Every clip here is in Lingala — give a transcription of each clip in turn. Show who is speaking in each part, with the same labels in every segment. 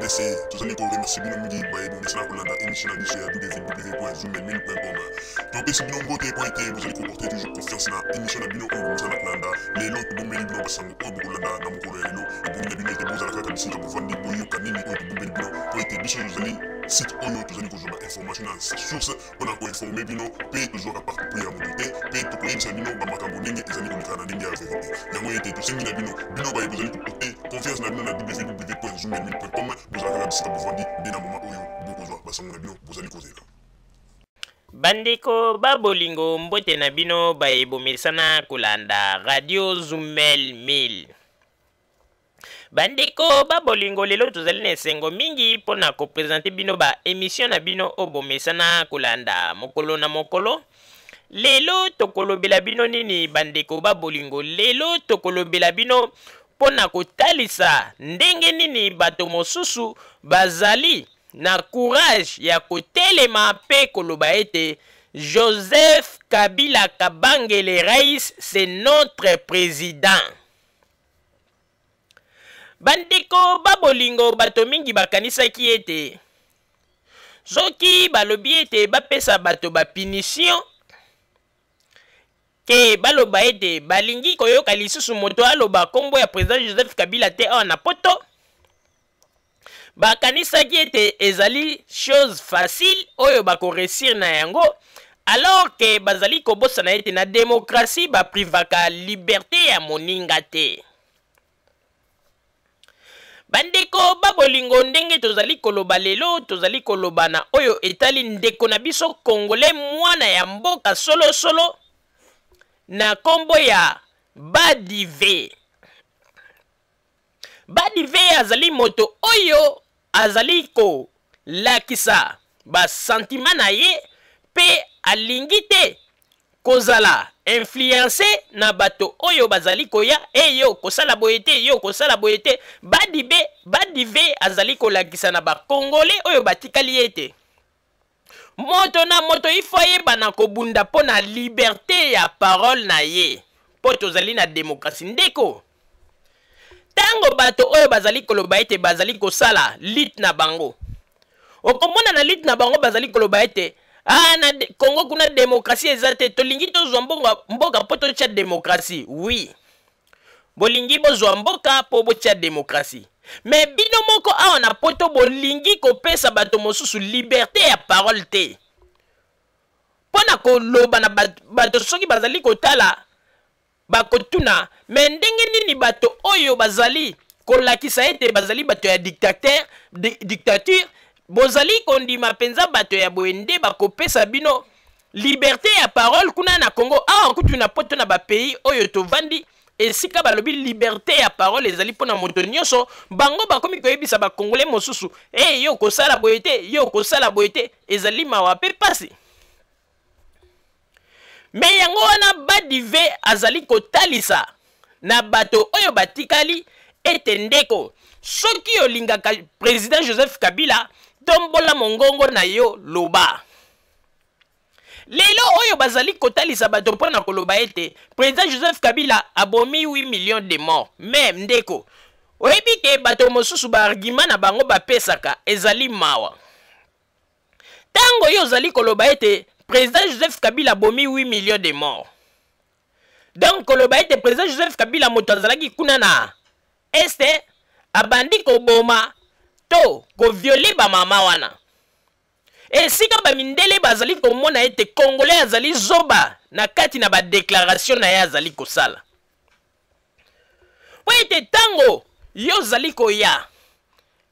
Speaker 1: RDC. Tozali ko remercier bino mingi baye bomesana kolanda émission na biso ya www.zoomelmil.com. Topesi bino mbote mpo ete bozali koporter toujours confiance na émission na bino oyo bomesana kolanda. Lelo tobombeli bino basango oyo bokolanda na mokolo ya lelo. Ebongi na bino ete bozala kaka bisika bovandi, boyoka nini oyo tobombeli bino mpo ete biso tozali site oyo tozali kozwa ba information na source mpo na koinforme bino, mpe tozwaka parti pris ya moto te, mpe tokoyebisa bino bamakambo ndenge ezali koleka na ndenge ya verite. Yango ete tosengi na bino, bino baye bozali koporte confiance na bino na www.zoomelmil.com, bozala kaka bisika bovandi nde na moma oyo bokozwa basango na bino bozali kozela.
Speaker 2: Bandeko ba bolingo, mbote na bino baye bomesana kolanda Radio Zumel 1000. Bandeko ba bolingo, lelo tozali na esengo mingi mpo na kopresente bino ba emission na bino oyo bomesana kolanda mokolo na mokolo. Lelo tokolobela bino nini bandeko ba bolingo? Lelo tokolobela bino mpo na kotalisa ndenge nini bato mosusu bazali na courage ya kotelema mpe koloba ete Joseph Kabila Kabange le Rais, c'est notre président. Bandeko ba bolingo, bato mingi bakanisaki ete soki balobi ete bapesa bato ba punition, ke baloba ete balingi koyoka lisusu moto aloba nkombo ya président Joseph Kabila te awa na poto, bakanisaki ete ezali chose facile oyo bakoresir na yango, alors ke bazali kobosana ete na demokrasie baprivaka liberté ya moninga te. Bandeko ba bolingo, ndenge tozali koloba lelo, tozali koloba na oyo etali ndeko na biso congolais, mwana ya mboka solosolo, na nkombo ya Badive. Badive azali moto oyo azali kolakisa basantima na ye mpe alingi te kozala influence na bato oyo bazali koya e yo kosala boye te, yo kosala boye te. Badive azali kolakisa na bakongole oyo batikali ete moto na moto ifo ayeba na kobunda mpo na liberté ya parole na ye, mpo tozali na demokrasi. Ndeko, ntango bato oyo bazali koloba ete bazali kosala lutte na bango, okomona na lutte na bango bazali koloba ete na Congo kuna demokrasi eza te, tolingi tozwa mboka mpo totya demokrasi. Oui, bolingi bozwa mboka mpo botya demokrasi, me bino moko awa na poto bolingi kopesa bato mosusu liberté ya parole te mpo na koloba na bato. Soki bazali kotala bakotuna, me ndenge nini bato oyo bazali kolakisa ete bazali bato ya dictature, bozali kondima mpenza bato ya boye nde bakopesa bino liberté ya parole kuna na Congo? Awa kutu na poto, na bapays oyo tovandi, esika balobi liberté ya parole ezali mpona moto nyonso, bango bakomi koyebisa bakongole mosusu e yo kosala boye te, yo kosala boye te. Ezali mawa mpe pasi. Me yango wana Badive azali kotalisa na bato oyo batikali ete ndeko, soki olingaka président Joseph Kabila, tombola mongongo na yo, loba. Lelo oyo bazali kotalisa bato mpo na koloba ete président Joseph Kabila abomi 8 millions de morts. Me ndeko, oyebi ke bato mosusu baargument na bango bapesaka ezali mawa. Ntango yo ozali koloba ete président Joseph Kabila abomi 8 millions de morts, donc koloba ete président Joseph Kabila moto azalaki kuna na este abandi koboma to koviole bamama wana, esika bamindele bazali komona ete congolais azali zoba na kati na badéclaration na ye azali kosala. Po ete ntango yo ozali koya,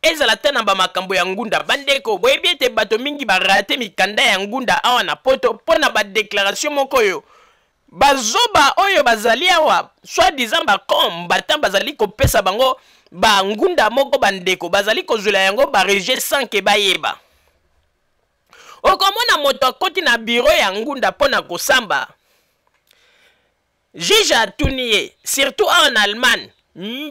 Speaker 2: ezala te na bamakambo ya ngunda. Bandeko, boyebi ete bato mingi barate mikanda ya ngunda awa na poto mpo na badéclaration moko oyo bazoba oyo bazali awa, soi-disant bacombattant, bazali kopesa bango bangunda moko. Bandeko bazali kozwela yango barejet sans ke bayeba. Okomona moto akoti na biro ya ngunda mpo na kosamba, juge atuni ye. Surtout awa na Allemagne,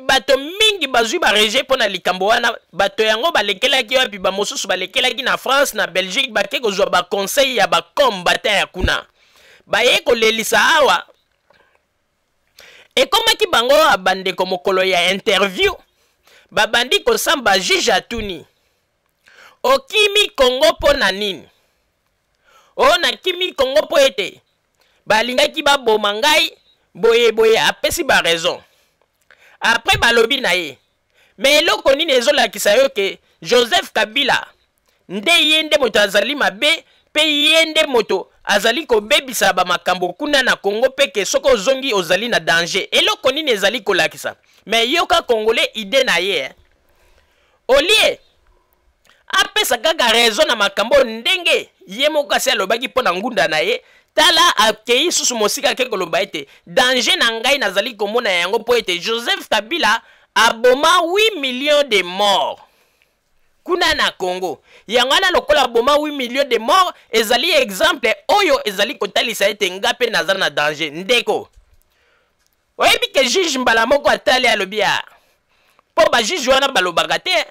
Speaker 2: bato mingi bazwi barejet mpo na likambo wana. Bato yango balekelaki wapi? Bamosusu balekelaki na France, na Belgique, bake kozwa baconseil ya bacombattant ya kuna, baye kolelisa awa. Ekomaki bango bandeko, mokolo ya interview babandi kosamba, juge atuni. Okimi Congo mpo na nini? O, nakimi Congo mpo ete balingaki baboma ngai boye boye. Apesi ba raison. Après balobi na ye: "Mais eloko nini ezolakisa yo ke Joseph Kabila nde ye nde moto azali mabe mpe ye nde moto azali kobebisa bamakambo kuna na Congo, mpe ke soki ozongi ozali na danger? Eloko nini ezali kolakisa?" Mais yoka Congolais, idée na ye, eh. Au lieu apesa kaka raison na makambo ndenge ye moko asi alobaki mpo na ngunda na ye, tala, akei susu mosika, ake koloba ete danger na ngai nazali komona yango mpo ete Joseph Kabila aboma 8 millions de morts kuna na Congo. Yango wana, lokola aboma 8 millions de morts, ezali exemple oyo ezali kotalisa ete nga mpe naza na danger. Ndeko, oyebi ke juge mbala moko atali, alobi: "A, mpo bajuge wana balobaka te."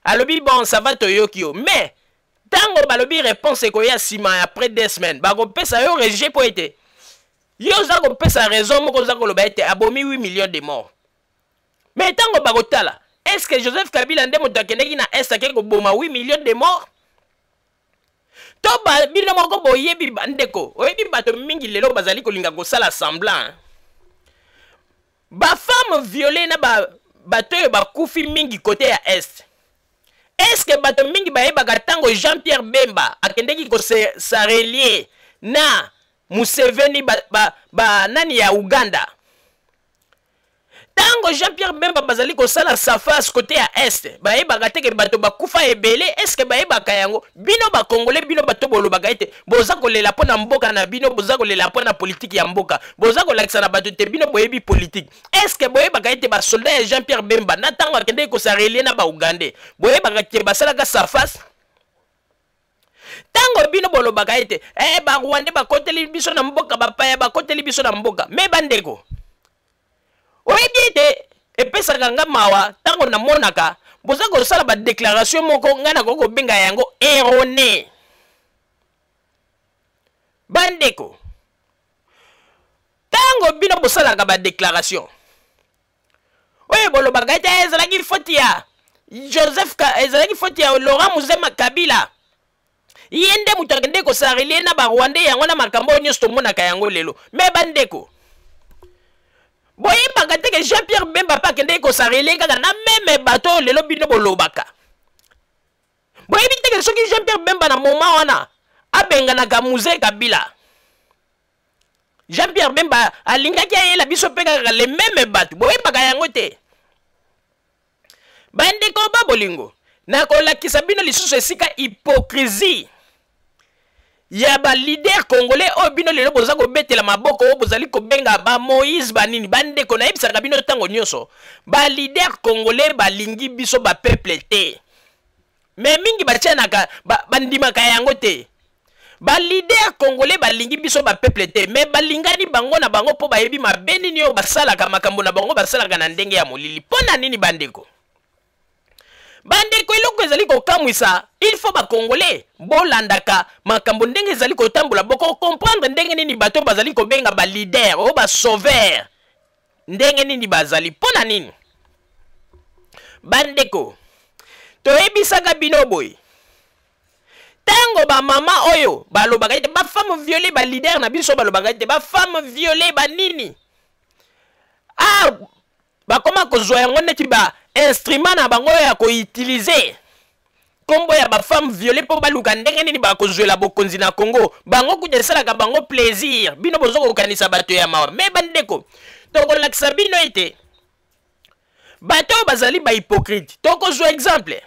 Speaker 2: Alobi: "Bon, ça va, toyoki yo." Mais ntango balobi réponse ekoya nsima, après 2 semaines bakopesa yo rejet, mpo ete yo oza kopesa raison moko, oza koloba ete abomi 8 millions de morts. Mais ntango bakotala, est ce que Joseph Kabila nde moto akendeki na Est ake koboma 8 millions de morts? To bino moko boyebi. Bandeko, oyebi, bato mingi lelo bazali kolinga kosala semblant. Bafemme violées na bato oyo bakufi mingi côté ya Est, est-ce bato mingi bayebaka ntango Jean Pierre Bemba akendeki kos'allier na Museveni, ba nani ya Uganda? Ntango Jean Pierre Bemba bazali kosala safas côté ya Est, bayebaka te ke bato bakufa ebele? Est-ce bayebaka yango? Bino Bakongole, bino bato bolobaka ete boza kolela mpo na mboka na bino, boza kolela mpo na politike ya mboka, boza kolakisa na bato te bino boyebi politike, est-ce boyebaka ete basoldat ya Jean Pierre Bemba, na ntango akendeki kos'allier na Baugandais, boyebaka ke basalaka safas? Ntango bino bolobaka ete Barwandais bakoteli biso na mboka, bapaya bakoteli biso na mboka, mais bandeko, oyebi ete epesaka nga mawa ntango namonaka boza kosala badéclaration moko ngai nakoki kobenga yango erroné. Bandeko, ntango bino bosalaka badéclaration oyo bolobaka ete ezalaki faute ya Joseph, ezalaki faute ya Laurent Mzee Kabila, ye nde moto akende kos'allier na Barwandais, yango na makambo oyo nyonso tomonaka yango lelo. Mais bandeko, boyebaka te ke Jean Pierre Bemba mpe akendeki kos'allier kaka na même bato oyo lelo bino bolobaka? Boyebi te ke soki Jean Pierre Bemba na moment wana abenganaka Mzee Kabila, Jean Pierre Bemba alingaki ayela biso mpe kaka le même bato? Boyebaka yango te? Bandeko ba bolingo, nakolakisa bino lisusu esika hypocrisie ya baleader congolais oyo bino lelo boza kobetela maboko, oyo bozali kobenga bamoïse, banini. Bandeko, nayebisaka bino ntango nyonso, baleader congolais balingi biso bapeuple te. Mais mingi batianaka, bandimaka yango te. Baleader congolais balingi biso bapeuple te, mais balingani bango na bango, mpo bayebi mabe nini oyo basalaka. Makambo na bango basalaka na ndenge ya molili. Mpo na nini, bandeko? Bandeko, eloko ezali kokamwisa, il faut Bakongolais bolandaka makambo ndenge ezali kotambola, bokocomprendre ndenge nini bato bazali kobenga baleader oyo basauveur, ndenge nini bazali. Mpo na nini, bandeko? Toyebisaka bino boye, ntango bamama oyo balobaka ete bafemme violées, baleader na biso balobaka ete bafemme violées, banini, ah, bakoma kozwa yango neti ba instrument na bango ya koutiliser nkombo ya bafemme violées mpo baluka ndenge nini bakozwela bokonzi na Congo. Bango kuta esalaka bango plaisir. Bino boza kokanisa bato ya mawa. Mais bandeko, tokolakisa bino ete bato oyo bazali bahypocrite. Tokozwa exemple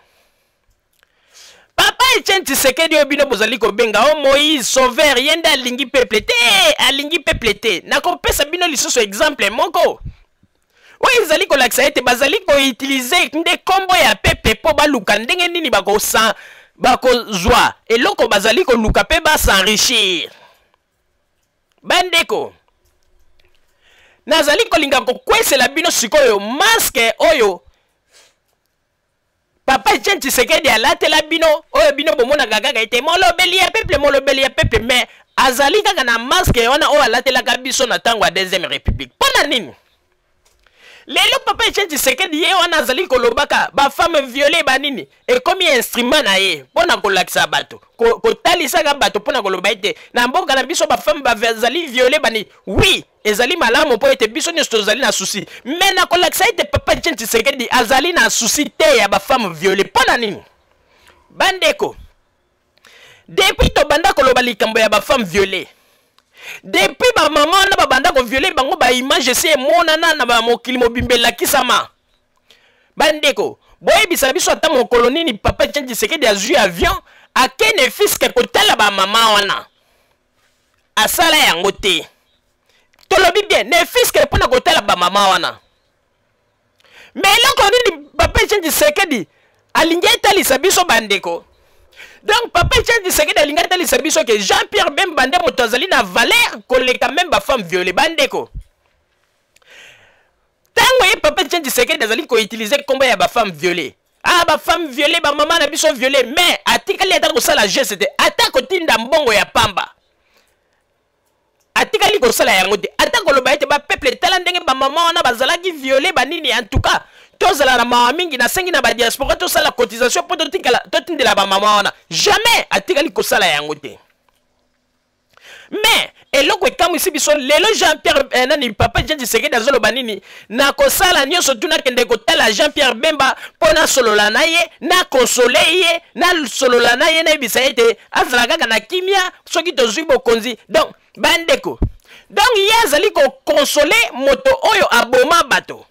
Speaker 2: papa Etienne Tshisekedi, oyo bino bozali kobenga o Moïse sauveur, ye nde alingi peuple te, alingi peuple te. Nakopesa bino lisusu exemple moko oyo ezali kolakisa ete bazali koutiliser nde nkombo ya peuple mpo baluka ndenge nini bakozwa eloko bazali koluka mpe bas'enrichir. Bandeko, nazali kolinga kokwesela bino sikoyo masque oyo papa Etienne Tshisekedi alatela bino, oyo bino bomonaka kaka ete molobeli ya peuple, molobeli ya peuple, mais azali kaka na masque wana oyo alatelaka biso na ntango ya Deuxième République. Mpo na nini? Lelo papa Etienne Tshisekedi ye wana azali kolobaka ba femme violée banini, ekomi instrument na ye mpo na kolakisa bato, kotalisaka bato mpo na koloba ete na mboka na biso ba femme bazali violée banini. Oui, ezali malamu mpo ete biso nyonso tozali na souci, mais na kolakisa ete papa Etienne Tshisekedi azali na souci te ya ba femme violée. Mpo na nini bandeko? Depuis tobanda koloba likambo ya ba femme violée, depuis bamama wana babanda koviole bango, baimage esi emonana na bamokili mobimba elakisama. Bandeko, boyebisa biso ata mokolo nini papa Etienne Tshisekedi azwi avion akende fiske kotala bamama wana? Asala yango te. Tolobi bien, ne fiske mpona kotala bamama wana. Me eloko nini papa Etienne Tshisekedi alingi etalisa biso bandeko? Donc papa Etienne Tshisekedi alingi atalisa biso ke Jean-Pierre Bemba nde moto azali na valeur koleka meme bafemme viole. Bandeko, ntango ye papa Etienne Tshisekedi azali koutilize nkombo ya bafemme viole, ah, bafemme viole, bamama na biso viole, mais atikali ata kosala geste te, ata kotinda mbongo ya pamba atikali kosala yango te, ata koloba ete bapeuple, tala ndenge bamama wana bazalaki viole banini. En tout cas tozala na mawa mingi, nasengi na badiaspora tosala cotisation mpo totindela bamama wana. Jamais atikali kosala yango te. Mais eloko ekamwisi biso lelo, Jean Pierre nani, papa Jean Tshisekedi azoloba nini? Nakosala nyonso tu nakende kotala Jean Pierre Bemba mpo nasolola na ye, nakonsole ye, nasolola na ye, nayebisa ye ete azala kaka na kimia soki tozwi bokonzi. Donc bandeko, donc ye azali kokonsole moto oyo aboma bato,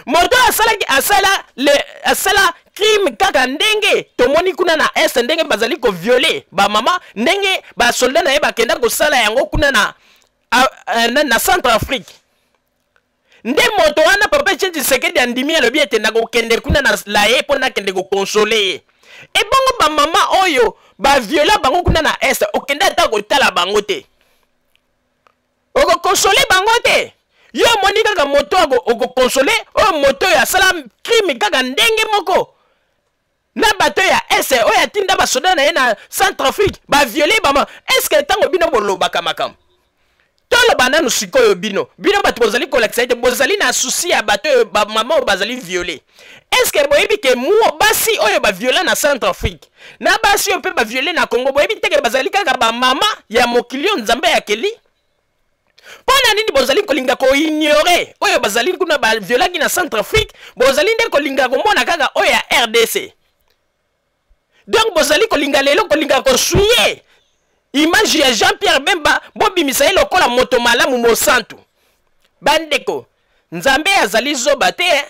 Speaker 2: moto oyo asalaki asala le asala crime kaka ndenge tomoni kuna na est, ndenge bazali koviole bamama, ndenge basoldat na ye bakenda kosala yango kuna na Centre Afrique. Nde moto wana papa Etienne Tshisekedi andimi, alobi ete nakokende kuna na la ye mpo nakende kokonsole ye. Ebongo bamama oyo baviola bango kuna na est, okende ata kotala bango te, okokonsole bango te. Yo omoni kaka moto okokonsole oyo, moto oyo asala crime kaka ndenge moko na bato ya est oyo atinda basoda na ye na Centre Afrique baviole bama. Est-ce ntango bino bolobaka makambo, toloba nanu sikoyo, bino bato bozali kolakisa ete bozali na souci ya bato oyo, bamama oyo bazali viole, est-ce boyebi ke muo basi oyo baviola na Centre Afrique na basi oyo mpe baviole na Congo, boyebi te ke bazali kaka bamama ya mokili oyo Nzambe akeli? Mpo na nini bozali kolinga koignore oyo bazali kuna baviolaki na Centre Afrique, bozali nde kolinga komona kaka oyo ya RDC? Donc bozali kolinga lelo kolinga kosouiller image ya Jean Pierre Bemba, bobimisa ye lokola moto malamu, mosantu. Bandeko, Nzambe azali zoba te, eh?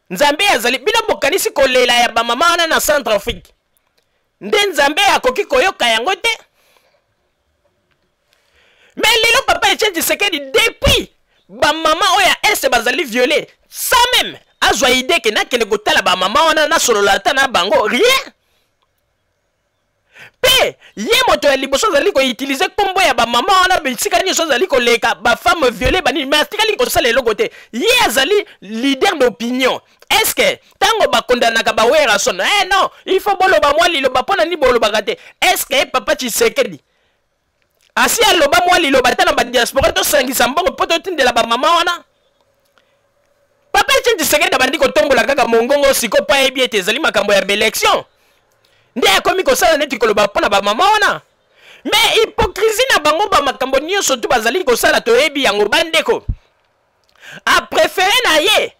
Speaker 2: Nzambe azali, bino bokanisi kolela ya bamama wana na Centre Afrique nde Nzambe akoki koyoka yango te? Mais lelo papa Etienne Tshisekedi, depuis bamama oyo ya est bazali violé, sans même azwa idée ke nakende kotala bamama wana, nasolola ata na bango, rien. Mpe ye moto ya liboso azali koutilize nkombo ya bamama wana bisika nyonso azali koleka, bafemme violé banini, mais atikali kosala eloko te. Ye azali leader d'opinion. Est ce que ntango bakondanaka baWerrason, eh non, il faut boloba mwa liloba, mpo na nini bolobaka te? Est ce que papa Tshisekedi asi aloba mwa liloba ata na badiaspora tosangisa mbongo mpo totindela bamama wana? Papa Etienne Tshisekedi abandi kotombola kaka mongongo siko mpo ayebi ete ezali makambo ya baélection, nde akomi kosala neti koloba mpo na bamama wana. Mais hypocrisie na bango, bamakambo nyonso tu bazali kosala toyebi yango. Bandeko, apréféré na ye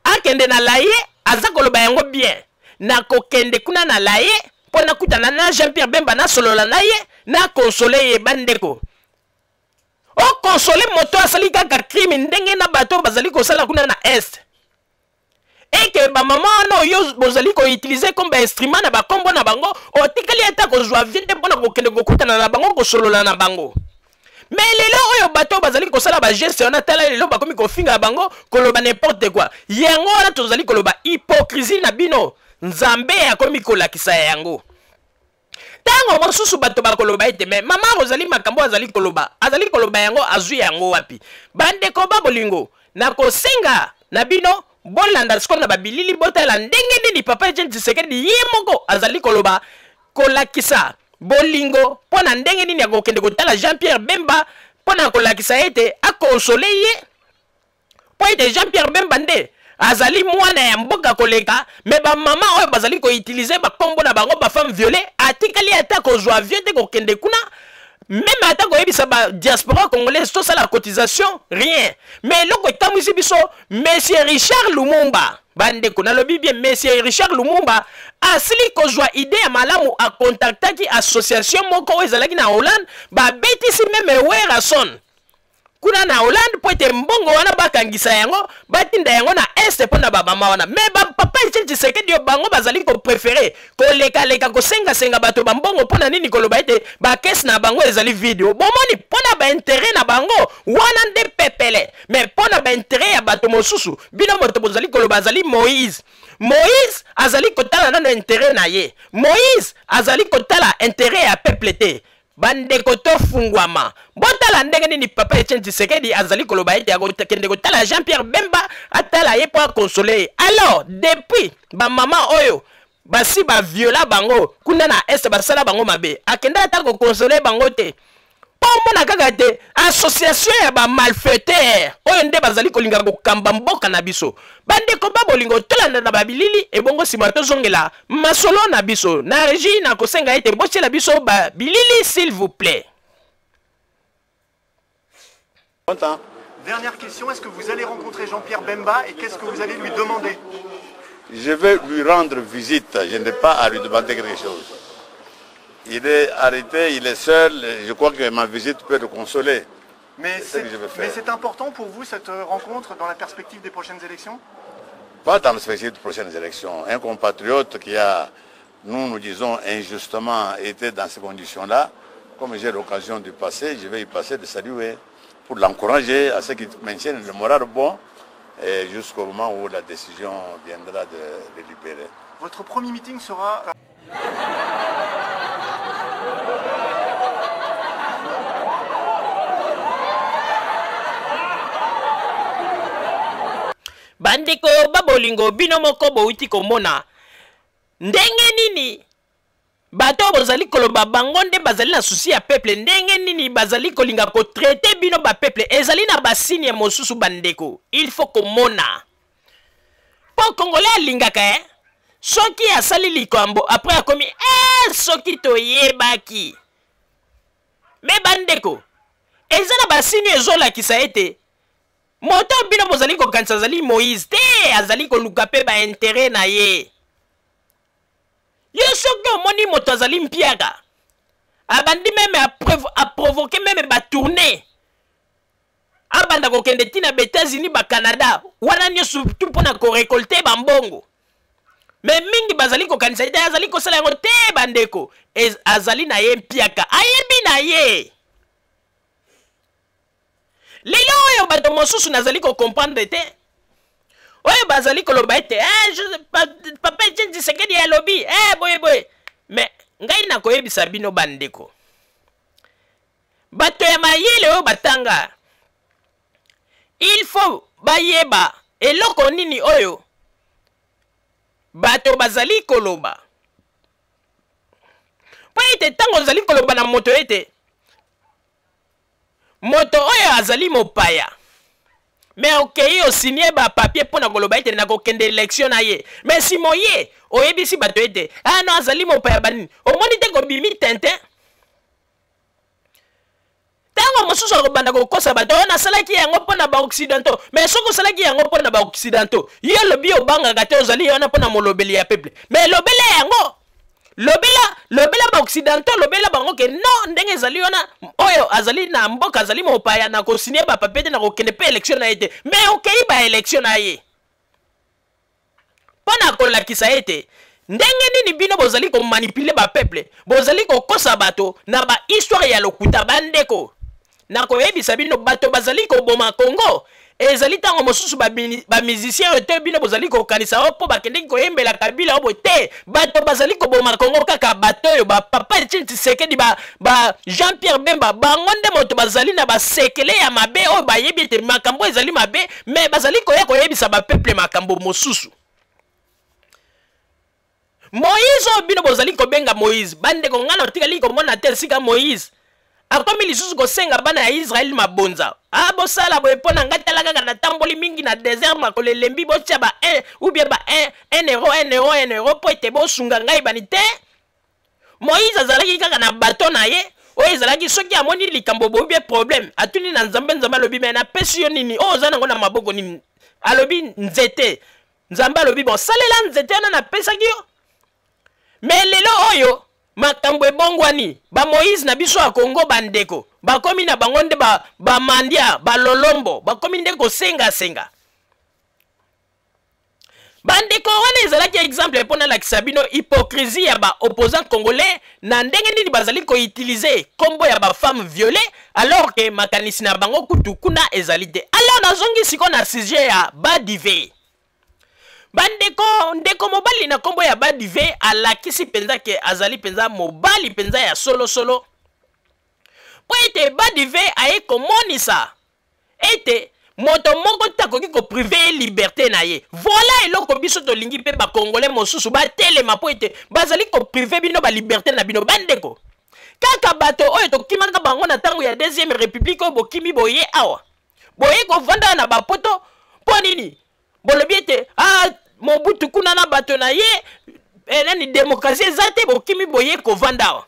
Speaker 2: akende na la ye, aza koloba yango bien, nakokende kuna na la ye mpo nakutana na Jean Pierre Bemba, nasolola na ye, nakonsole ye. Bandeko, okonsole moto asali kaka crime ndenge na bato oyo bazali kosala kuna na est, eke bamama wana oyo bozali koutilize comme bainstrument na bakombo na bango, otikali ata kozwa vie te mpona kokende kokutana na bango, kosolola na bango. Mais lelo oyo bato oyo bazali kosala bageste wana, tala lelo bakomi kofinga bango, koloba n'importe quoi. Yango wana tozali koloba, hypocrisie na bino Nzambe akomi kolakisa yango. Ntango mosusu bato bakoloba ete me mama ozali makambo azali koloba, azali koloba yango azwi yango wapi? Bandeko ba bolingo, nakosenga na bino bolanda sikoyo na babilili, botala ndenge nini papa Etienne Tshisekedi ye moko azali koloba, kolakisa bolingo mpo na ndenge nini akokende kotala Jean Pierre Bemba mpo na kolakisa ete akonsole ye. Mpo ete Jean Pierre Bemba nde azali mwana ya mboka koleka, me bamama oyo bazali koutilize bakombo na bango, bafemme viole, atikali ata kozwa avion te kokende kuna, meme ata koyebisa ba diaspora congolaise tosala cotisation, rien. Me eloko ekamwisi biso, monsieur Richard Lumumba, bandeko nalobi bien, monsieur Richard Lumumba asili kozwa idee ya malamu, akontaktaki association moko oyo ezalaki na Hollande, babetisi meme Werrason kuna na Hollande mpo ete mbongo wana bakangisa yango, batinda yango na est mpo na bamama wana. Me bapapa Etienne Tshisekedi oyo bango bazali koprefere kolekaleka kosengasenga bato bambongo mpo na nini koloba ete bakese na bango ezali vide? Bomoni, mpo na baintere na bango wana nde pepele, me mpo na baintere ya bato mosusu, bino moto bozali koloba azali Moïse. Moïse azali kotala nano intere na ye, Moïse azali kotala intere ya peuple te. Bandeko tofungwama, botala ndenge nini papa Etienne Tshisekedi azali koloba ete akokende kotala Jean-Pierre Bemba, atala ye mpo akonsole ye. Alors depuis bamama oyo basi baviola bango kuna na est, basala bango mabe, akenda ata kokonsole bango te. Mpo omona kaka te association ya bamalfaiteur oyo nde bazali kolinga kokamba mboka na biso. Bandeko ba bolingo, tolanda na babilili, ebongo nsima tozongela masolo na biso. Na regie na kosenga ete botiela biso ba bilili s'il vous plaît.
Speaker 3: Dernière question, est-ce que vous allez rencontrer Jean-Pierre Bemba et qu'est-ce que vous allez lui demander?
Speaker 4: Je vais lui rendre visite, je n'ai pas à lui demander quelque chose. Il est arrêté, il est seul, je crois que ma visite peut le consoler.
Speaker 3: Mais c'est important pour vous cette rencontre dans la perspective des prochaines élections?
Speaker 4: Pas dans la perspective des prochaines élections. Un compatriote qui a, nous nous disons injustement, été dans ces conditions-là, comme j'ai l'occasion de passer, je vais y passer, de saluer, pour l'encourager à ce qu'il maintienne le moral bon et jusqu'au moment où la décision viendra de le libérer.
Speaker 3: Votre premier meeting sera...
Speaker 2: Bandeko babolingo, bino moko bowuti komona ndenge nini bato oyo bozali koloba bango nde bazali na susi ya peuple, ndenge nini bazali kolinga kotraite bino ba peuple. Ezali na basigne mosusu bandeko, il faut komona mpo congolais alingaka soki asali likambo après akomi soki toyebaki. Me bandeko, eza na basini ezolakisa ete moto bino bozali kokanisa azali Moïse te, azali koluka mpe ba intérêt na ye. Yo soki omoni moto azali mpiaka, abandi meme aprovoke meme ba tournée, abanda kokende ntina ba États-Unis, ba Canada, wana nyonso tu mpona korekolte bambongo. Me mingi bazali kokanisa ete azali kosala yango te. Bandeko, azali na ye mpiaka, ayebi na ye. Lelo oyo bato mosusu nazali kokomprendre te, oyo bazali koloba ete papa Etienne Tshisekedi alobi boye boye. Me ngai nakoyebisa bino bandeko, bato ya mayele oyo batanga, il faut bayeba eloko nini oyo bato bazali koloba. Mpo ete ntango ozali koloba na moto ete moto oyo azali mopaya, me okei osinie ba papier mpo na koloba ete nakokende election na ye, me simo ye oyebisi bato ete no azali mopaya banini, omoni te kobimi tintin. Ntango mosusu akobanda kokosa bato, oyo nasalaki yango mpo na baoccidentaux. Me soki osalaki yango mpo na baoccidentaux, yo olobi obangaka te, ozali wana mpo na molobeli ya peuple, me lobela yango, lobela baoccidentaux, lobela bango ke non, ndenge ezali wana, oyo azali na mboka azali mopaya, na kosinie bapapie te, na kokende mpe election na ye te. Me okei ba election na ye mpo na kolakisa ete ndenge nini bino bozali komanipule bapeuple, bozali kokosa bato na bahistoire ya lokuta. Bandeko, nakoyebisa bino, bato bazali koboma Congo ezali ntango mosusu bamusicien oyo te bino bozali kokanisa oyo mpo bakendeki koyembela Kabila oyo boye te. Bato bazali koboma Congo kaka bato oyo ba papa Etienne Tshisekedi, ba Jean-Pierre Bemba, bango nde moto bazali na basekele ya mabe oyo bayebi ete makambo ezali mabe, me bazali koya koyebisa bapeuple makambo mosusu. Moïse oyo bino bozali kobenga Moïse, bandeko, ngai natikali komona te esika Moïse Akomi lisusu kosenga bana ya Israël mabonza. Ah, bosala boye mpo na ngai, tala kaka natamboli mingi na desert, makolo elembi, botia ba 1 ou bien ba 1, 1 euro, 1 euro, 1 euro mpo ete bosunga ngai bani te. Moïse azalaki kaka na bato na ye oyo ezalaki soki amoni likambo boye bien problème, atuni na Nzambe. Nzambe alobi me napesi yo nini oyo oza nango na maboko nini? Alobi nzete. Nzambe alobi bon, salela nzete wana napesaki yo. Me lelo oyo makambo ebongwani, ba Moïse na biso ya Congo bandeko bakomi na bango nde bamandia, ba balolombo, bakomi nde kosengasenga. Bandeko, wana ezalaki exemple mpo nalakisa bino hypocrisie ya baopposant congolais na ndenge nini bazali koutiliser nkombo ya bafemme violées, alors ke makanisi na bango kutu kuna ezali te. Alors nazongi sikoyo na sujet ya badive. Bandeko, ndeko mobali na nkombo ya Badive alakisi mpenza ke azali mpenza mobali mpenza ya solosolo, mpo ete Badive aye komonisa ete moto moko te akoki kopriver ye liberté na ye. Voilà eloko biso tolingi mpe bakongole mosusu batelema, mpo ete bazali kopriver bino baliberté na bino. Bandeko, kaka bato oyo tokimaka bango na ntango ya deuxième république, oyo bokimi boye awa, boye kovanda na bapoto, mpo nini bolobi ete ah, Mobutu kuna na bato na ye nani, démocratie eza te, bokimi boye kovanda awa.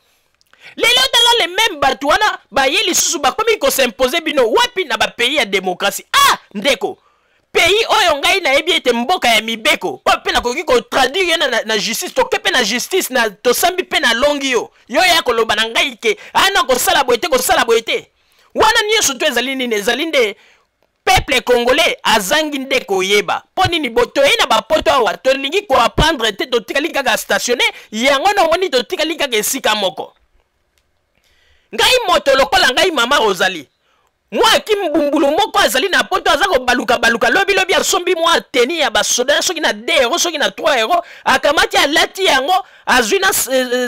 Speaker 2: Lelo tala, le même bato wana baye lisusu, bakomi kos'imposer bino wapi? Na bapays ya démocratie. Ah ndeko, pays oyo ngai nayebi ete mboka ya mibeko, oyo mpe nakoki kotraduire ye na justice, toke mpe na justice na tosambi mpe nalongi yo, yo ya koloba na ngai ke ana kosala boye te, kosala boye te. Wana nyonso to ezali nini? Ezali nde peuple congolais azangi nde koyeba mpo nini toye na bapoto awa, tolingi koapprendre te, totikali kaka stationné. Yango na omoni totikali kaka esika moko. Ngai moto lokola ngai mama Rosalie, mwa kimbumbulu moko azali na poto, aza kobaluka-baluka, lobilobi asombi mwa tenue ya basoda, soki na 2 euro, soki na 3 euro, akamati, alati yango, azwi na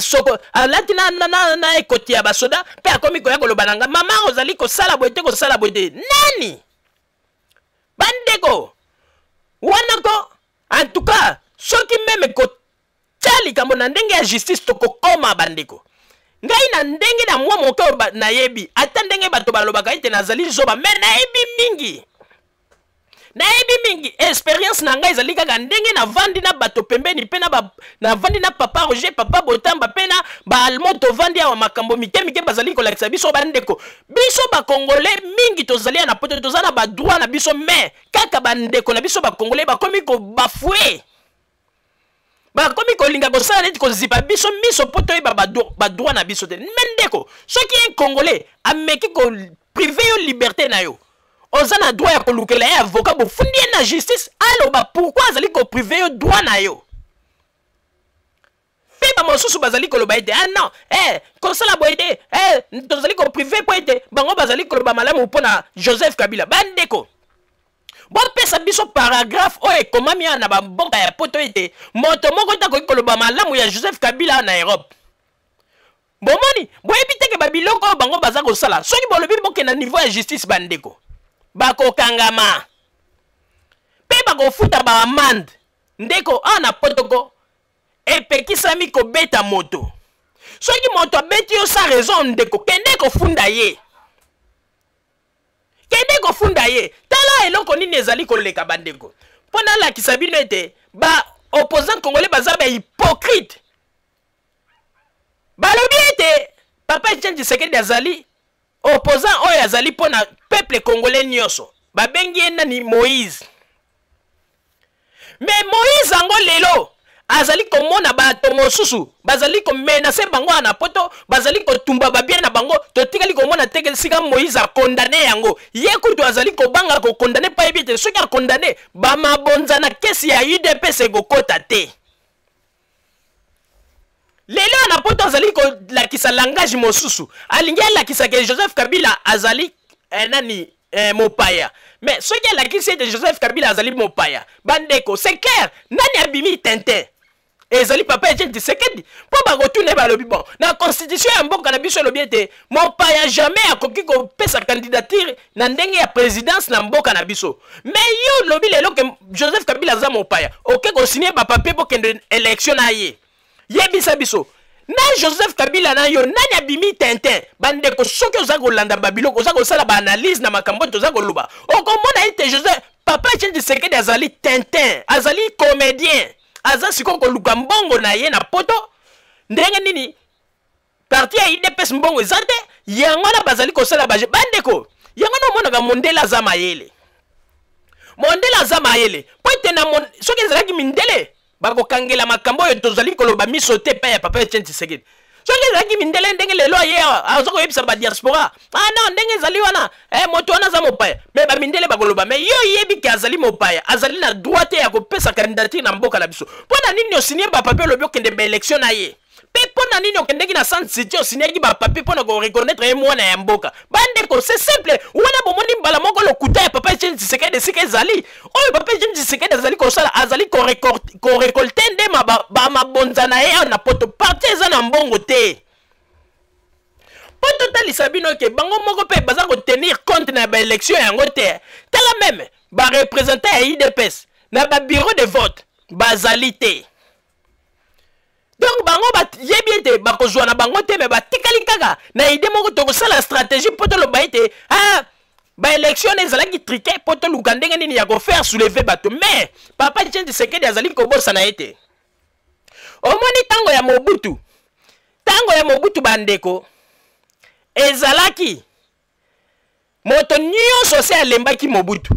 Speaker 2: soko, alati na ekoti ya basoda, mpe akomi koya koloba na nga: "Mama, ozali kosala boye te, kosala boye te." Nani bandeko wana ko? En tout cas, soki même kotia likambo na ndenge ya justice, tokokoma. Bandeko, ngai na ndenge na mwa moke oyo nayebi, ata ndenge bato balobaka ete nazali zoba, me nayebi mingi, nayebi mingi. Expérience na ngai ezali kaka ndenge navandi na bato pembeni, mpe navandi na papa Roger, papa Botamba, mpe na baallemand. Tovandi awa, makambo mike mike bazali kolakisa biso. Bandeko, biso bakongole mingi tozali ya na poto, toza na badroit na biso, mais kaka bandeko na biso bakongole bakomi kobafouer, bakomi kolinga kosala neti kozipa biso miso mpo toyeba badroit na biso te. Me ndeko, soki un Congolais ameki kopriver yo liberté na yo, oza na droit ya kolukela ye avocat, bofundi ye na justice, aloba pourquoi azali kopriver yo droit na yo. Mpe bamosusu bazali koloba ete ah non, kosala boye te, tozali kopriver mpo ete bango bazali koloba malamu mpo na Joseph Kabila. Bandeko, bopesa biso paragraphe oyo ekomami awa na bamboka ya poto ete moto moko te akoki koloba malamu ya Joseph Kabila awa na Europe. Bomoni, boyebi teke babiloko oyo bango baza kosala, soki bolobi bokenda niveau ya justice, bandeko bakokangama mpe bakofuta baamende. Ndeko, awa na potoko epekisami kobeta moto. Soki moto abeti yo sans raison, ndeko, kende kofunda ye, kende kofunda ye. Tala eloko nini ezali koleka, bandeko, mpo nalakisa bino ete baopposant congolais baza bahypocrite. Balobi ete papa Etienne Tshisekedi azali opposant oyo azali mpo na peuple congolais nyonso. Babengi ye nani? Moïse. Me Moïse yango lelo azali komona bato mosusu bazali komenacer bango wana na poto, bazali kotumba babiens na bango. Totikali komona teke esika Moïse acondamner yango. Ye kutu azali kobanga kocondamner mpo ayebi ete soki acondamner, bamabonza na kesi ya UDPS ekokota te. Lelo na poto azali kolakisa langage mosusu, alingi alakisa ke Joseph Kabila azali nani, mopaya. Mais soki alakisi ete Joseph Kabila azali mopaya, bandeko, c'est clair, nani abimi tintin? Ezali papa Etienne Tshisekedi, mpo bakotuna ye, balobi: "Bon, na constitution ya mboka na biso elobi ete mopaya jamais akoki kopesa candidature na ndenge ya présidence na mboka na biso. Mais yo olobi lelo ke Joseph Kabila aza mopaya, oke kosigner bapapier bokende élection na ye. Yebisa biso." Na Joseph Kabila na yo, nani abimi tintin? Bandeko, soki oza kolanda babiloko, oza kosala baanalyse na makambo oyo toza koloba, okomona ete Joseph, papa Etienne Tshisekedi azali tintin, azali comédien, aza sikoyo koluka mbongo na ye na poto. Ndenge nini parti ya UDPS mbongo eza te, yango wana bazali kosala baje. Bandeko, yango wana omonaka mondele aza mayele, mondele aza mayele mpo ete na soki ezalaki mindele bakokangela makambo oyo tozali koloba miso te epai ya papa Etienne Tshisekedi. Soki ezalaki mindele, ndenge lelo aye awa aza koyebisa badiaspora, ah non, ndenge ezali wana, moto wana aza mopaya, me bamindele bakoloba, me yo oyebi ke azali mopaya, azali na droit te ya kopesa candidature na mboka na biso. Mpo na nini osinie bapapier, olobi okende baélection na ye? Mpe mpo na nini okendeki na Sun City, osiniaki bapapier mpo na koreconnaitre ye mwana ya mboka? Bandeko, c'est simple wana. Bomoni mbala moko lokuta ya papa Etienne Tshisekedi esika ezali. Oyo papa Etienne Tshisekedi azali kosala, azali korekolte nde bamabonza na ye awa na poto. Parti eza na mbongo te. Mpo totalisa bino ke bango moko mpe baza kotenir compte na baélection yango te. Tala, meme barepresentant ya UDPS na babureau de vote bazali te. Donc bango bayebi ete bakozwa na bango te, me batikali kaka na idée moko: tokosala stratégie mpo toloba ete ah, baélection ezalaki truqué, mpo toluka ndenge nini ya kofaire soulever bato. Mais papa Etienne Tshisekedi azali kobosana ete omoni ntango ya Mobutu, ntango ya Mobutu, bandeko, ezalaki moto nyonso se alembaki Mobutu,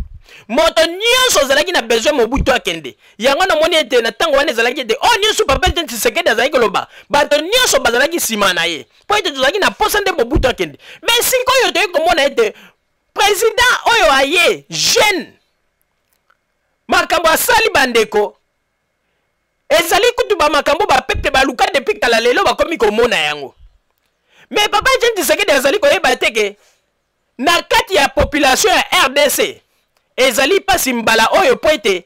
Speaker 2: moto nyonso azalaki na besoin Mobutu akende. Yango namoni ete na ntango wana ezalaki ete oyo nyonso papa Etienne Tshisekedi azalaki koloba, bato nyonso bazalaki nsima na ye, mpo ete tozalaki na posa nde Mobutu akende. Mais sikoyo toyei komona ete président oyo aye jeune, makambo asali, bandeko, ezali kutu bamakambo bapeuple baluka depuis kala, lelo bakomi komona yango. Mais papa Etienne Tshisekedi azali koyeba te ke na kati ya population ya RDC ezali mpasi mbala oyo, mpo ete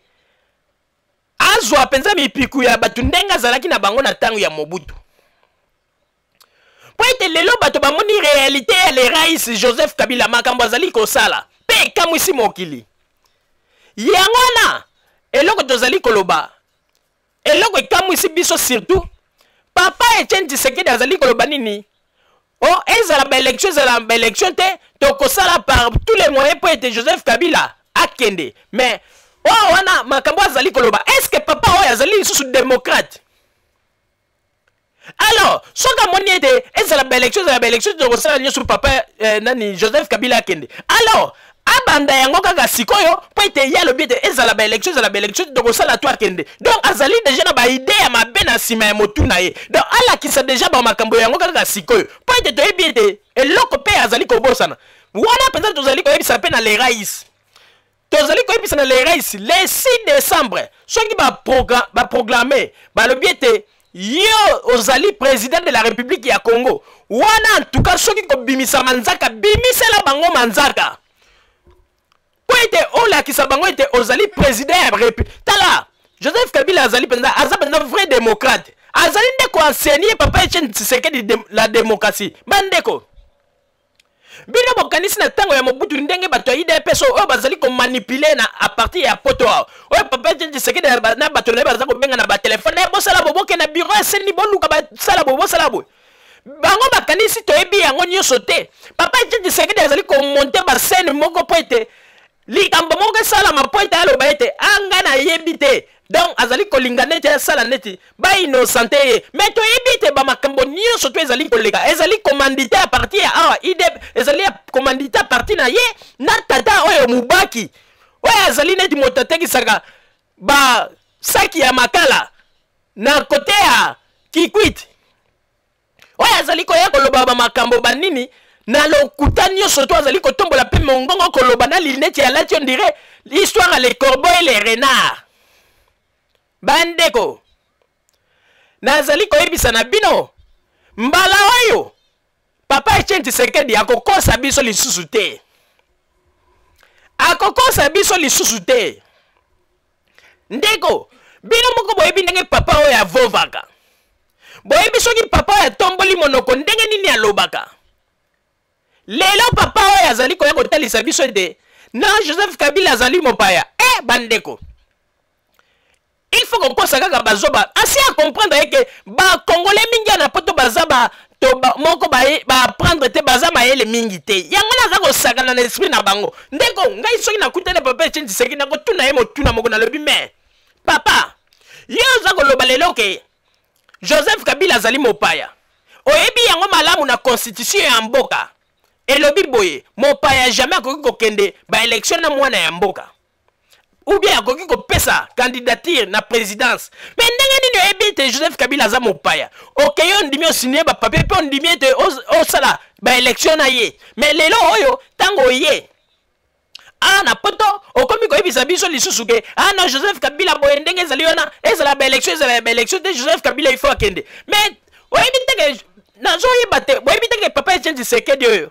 Speaker 2: azwa mpenza mipiku ya bato ndenge azalaki na bango na ntango ya Mobutu, mpo ete lelo bato bamoni réalité ya le rais Joseph Kabila, makambo azali kosala mpe ekamwisi mokili. Yango wana eloko tozali koloba, eloko ekamwisi biso surtout, papa Etienne Tshisekedi azali koloba nini? O ezala baélection, ezala baélection te, tokosala par tous les moyens mpo ete Joseph Kabila akende. Mais oyo wana makambo azali koloba, est ce que papa oyo azali lisusu démocrate? Alors soki amoni ete ezala baélection, ezala baélection, tokosala nyonso papa nani, Joseph Kabila akende, alors abanda yango kaka sikoyo, mpo ete ye alobi ete ezala baélection, ezala baélection, tokosala to akende. Donc azali déjà na baidée ya mabe na nsima ya motu na ye. Donc alakisa déjà bamakambo yango kaka sikoyo, mpo ete toyebi ete eloko mpe azali kobosana wana mpenza. Tozali koyebisa mpe na le rais, tozali koyebisa na le rais, le 6 décembre, soki baproclame, balobi ete yo ozali président de la République ya Congo wana, en tout cas soki kobimisa manzaka, bimisela bango manzaka, mpo ete olakisa bango ete ozali président ya République. Tala, Joseph Kabila azali mpenza, aza mpenza vrai démocrate, azali nde koenseigner papa Etienne Tshisekedi la démocratie. Bandeko, bino bokanisi na ntango ya Mobutu, ndenge bato ya UDPS oyo bazali komanipuler na à partir ya poto awa, oyo papa Etienne Tshisekedi na bato na ye baza kobenga na batelefone, bosala bo, bokende na bureau ya CENI, boluka basala bo, bosala boye, bango bakanisi toyebi yango nyonso te. Papa Etienne Tshisekedi azali komonter bascène moko mpo ete likambo moko esalama, mpo ete aloba ete anga nayebi te. Donc azali kolinga neti asala neti bainnocenter ye, mais toyebi ete bamakambo nyonso to ezali koleka ezali commandité à partir ya awa ide, ezali ya commandité à partir na ye na tata oyo Mubaki, oyo azali neti moto atekisaka basaki ya makala na côté ya Kikwit, oyo azali koya koloba bamakambo banini na lokuta nyonso to azali kotombola mpe mongongo koloba na lunettes alati, on dirait l'histoire ya le corbeau et le renard. Bandeko, nazali koyebisa na bino, mbala oyo papa Etienne Tshisekedi akokosa biso lisusu te, akokosa biso lisusu te. Ndeko, bino moko boyebi ndenge papa oyo avovaka, boyebi soki papa oyo atomboli monoko ndenge nini alobaka. Lelo papa oyo azali koya kotalisa biso ete na Joseph Kabila azali mopaya. E bandeko, il faut kokosa kaka bazoba. Asi acomprendre ye ke bacongolais mingi ya na poto baza ba to ba, moko baapprendre te, baza mayele mingi te. Yango naza kosakana na esprit na bango. Ndeko ngai soki nakutani papa Etienne Tshisekedi, nakotuna ye motuna moko, nalobi: mais papa, ye oza koloba lelo ke Joseph Kabila azali mopaya, oyebi yango malamu na constitution ya mboka elobi boye: mopaya jamais akoki kokende baélection na mwana ya mboka, ou bien akoki kopesa candidature na présidence. Mais ndenge nini oyebi ete Joseph Kabila aza mopaya, okei, ondimi, osigne bapapier mpe ondimi ete osala baélection na ye? Mais lelo oyo, ntango oye ah na poto, okomi koyebisa biso lisusu ke ah non, Joseph Kabila boye, ndenge ezali wana, ezala baélection, ezala baélection te, Joseph Kabila il faut akende. Mais oyebi te ke, nazoyeba te, boyebi te ke papa Etienne Tshisekedi oyo,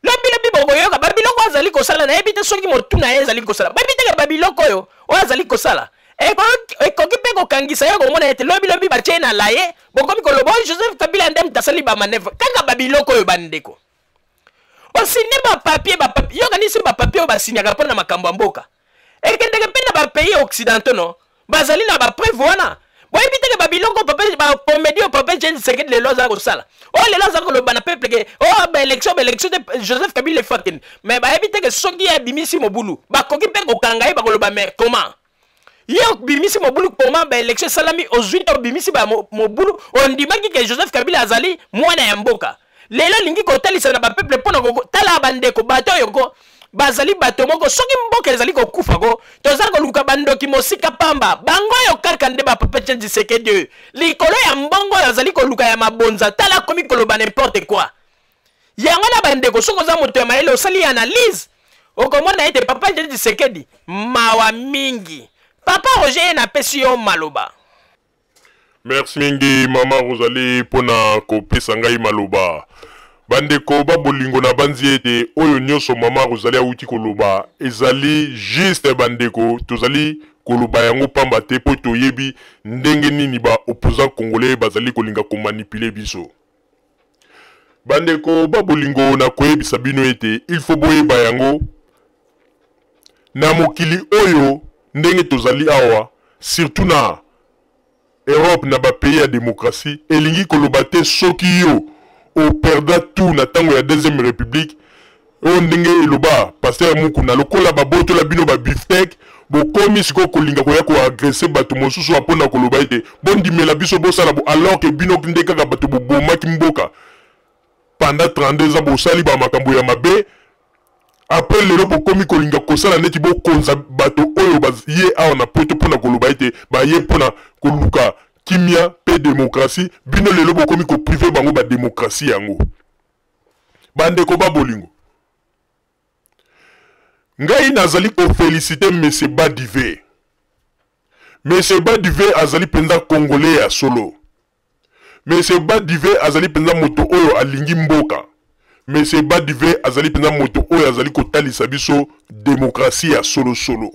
Speaker 2: lobi lobi bokoyoka babiloko azali kosala. Nayebi te soki motu na ye ezali kosala. Boyebi te ke babiloko oyo oyo azali kosala ekoki mpe kokangisa ye, komona ete lobi lobi batie na la ye, bokomi koloba oyo Joseph Kabila nde moto asali bamanœuvre. Kaka babiloko oyo, bandeko, osigne bapapier, bapapier, yokanisi bapapier oyo basignaka mpo na makambo ya mboka ekendeke mpe na bapays occidentaux, no bazali na bapreuve wana. Boyebi te ke babiloko papa, bacomédie oyo papa Etienne Tshisekedi lelo aza kosala, oyo lelo aza koloba na peuple ke oyo baélection, baélection te, Joseph Kabila efo akende, mais bayebi te ke soki ye abimisi mobulu, bakoki mpe kokanga ye. Bakoloba: mais comment ye obimisi mobulu? Comment baélection esalami, ozwi te, obimisi mobulu, ondimaki ke Joseph Kabila azali mwana ya mboka, lelo olingi kotalisa na bapeuple mpo na kotala? Bandeko, bato oyo ko bazali bato moko, soki mboka ezali kokufa ko, toza koluka bandoki mosika pamba. Bango oyo kaka nde bapapa Etienne Tshisekedi oyo, likolo ya mbongo oyo azali koluka ya mabonza, tala akomi koloba n'importe quoi. Yango na bandeko, soki oza moto ya mayele, osali analyse, okomona ete papa Etienne Tshisekedi, mawa mingi. Papa Roger, ye napesi yo maloba.
Speaker 1: Merci mingi, mama Rosalie, mpona kopesa ngai maloba. Bandeko babolingo, na banzi ete oyo nyonso mama Rosalie awuti koloba ezali juste. Bandeko, tozali koloba yango pamba te mpo toyebi ndenge nini baopposant congolais bazali kolinga komanipuler biso. Bandeko babolingo, na koyebisa bino ete il faut boyeba yango na mokili oyo ndenge tozali awa, surtout na Europe, na bapays ya démocratie, elingi koloba te soki yo operda tout na ntango ya deuxième république oyo, ndenge eloba pasteur Mukuna, lokola babotola bino babifteck, bokomi sikoyo kolinga koya koagresser bato mosusu mpona koloba ete bondimela biso, bosala bo, alors ke bino nde kaka bato bobomaki mboka pendant 32 ans, bosali bamakambo ya mabe. Après, lelo bokomi kolinga kosala neti bokonza bato oyo baye awa na poto mpona koloba ete baye mpona koluka kimia mpe démocratie. Bino lelo bokomi kopriver bango badémocratie yango. Bandeko babolingo, ngai nazali koféliciter monsieur Badive. Monsieur Badive azali mpenza congolais ya solo. Monsieur Badive azali mpenza moto oyo alingi mboka. Monsieur Badive azali mpenza moto oyo azali kotalisa biso démocratie ya solosolo.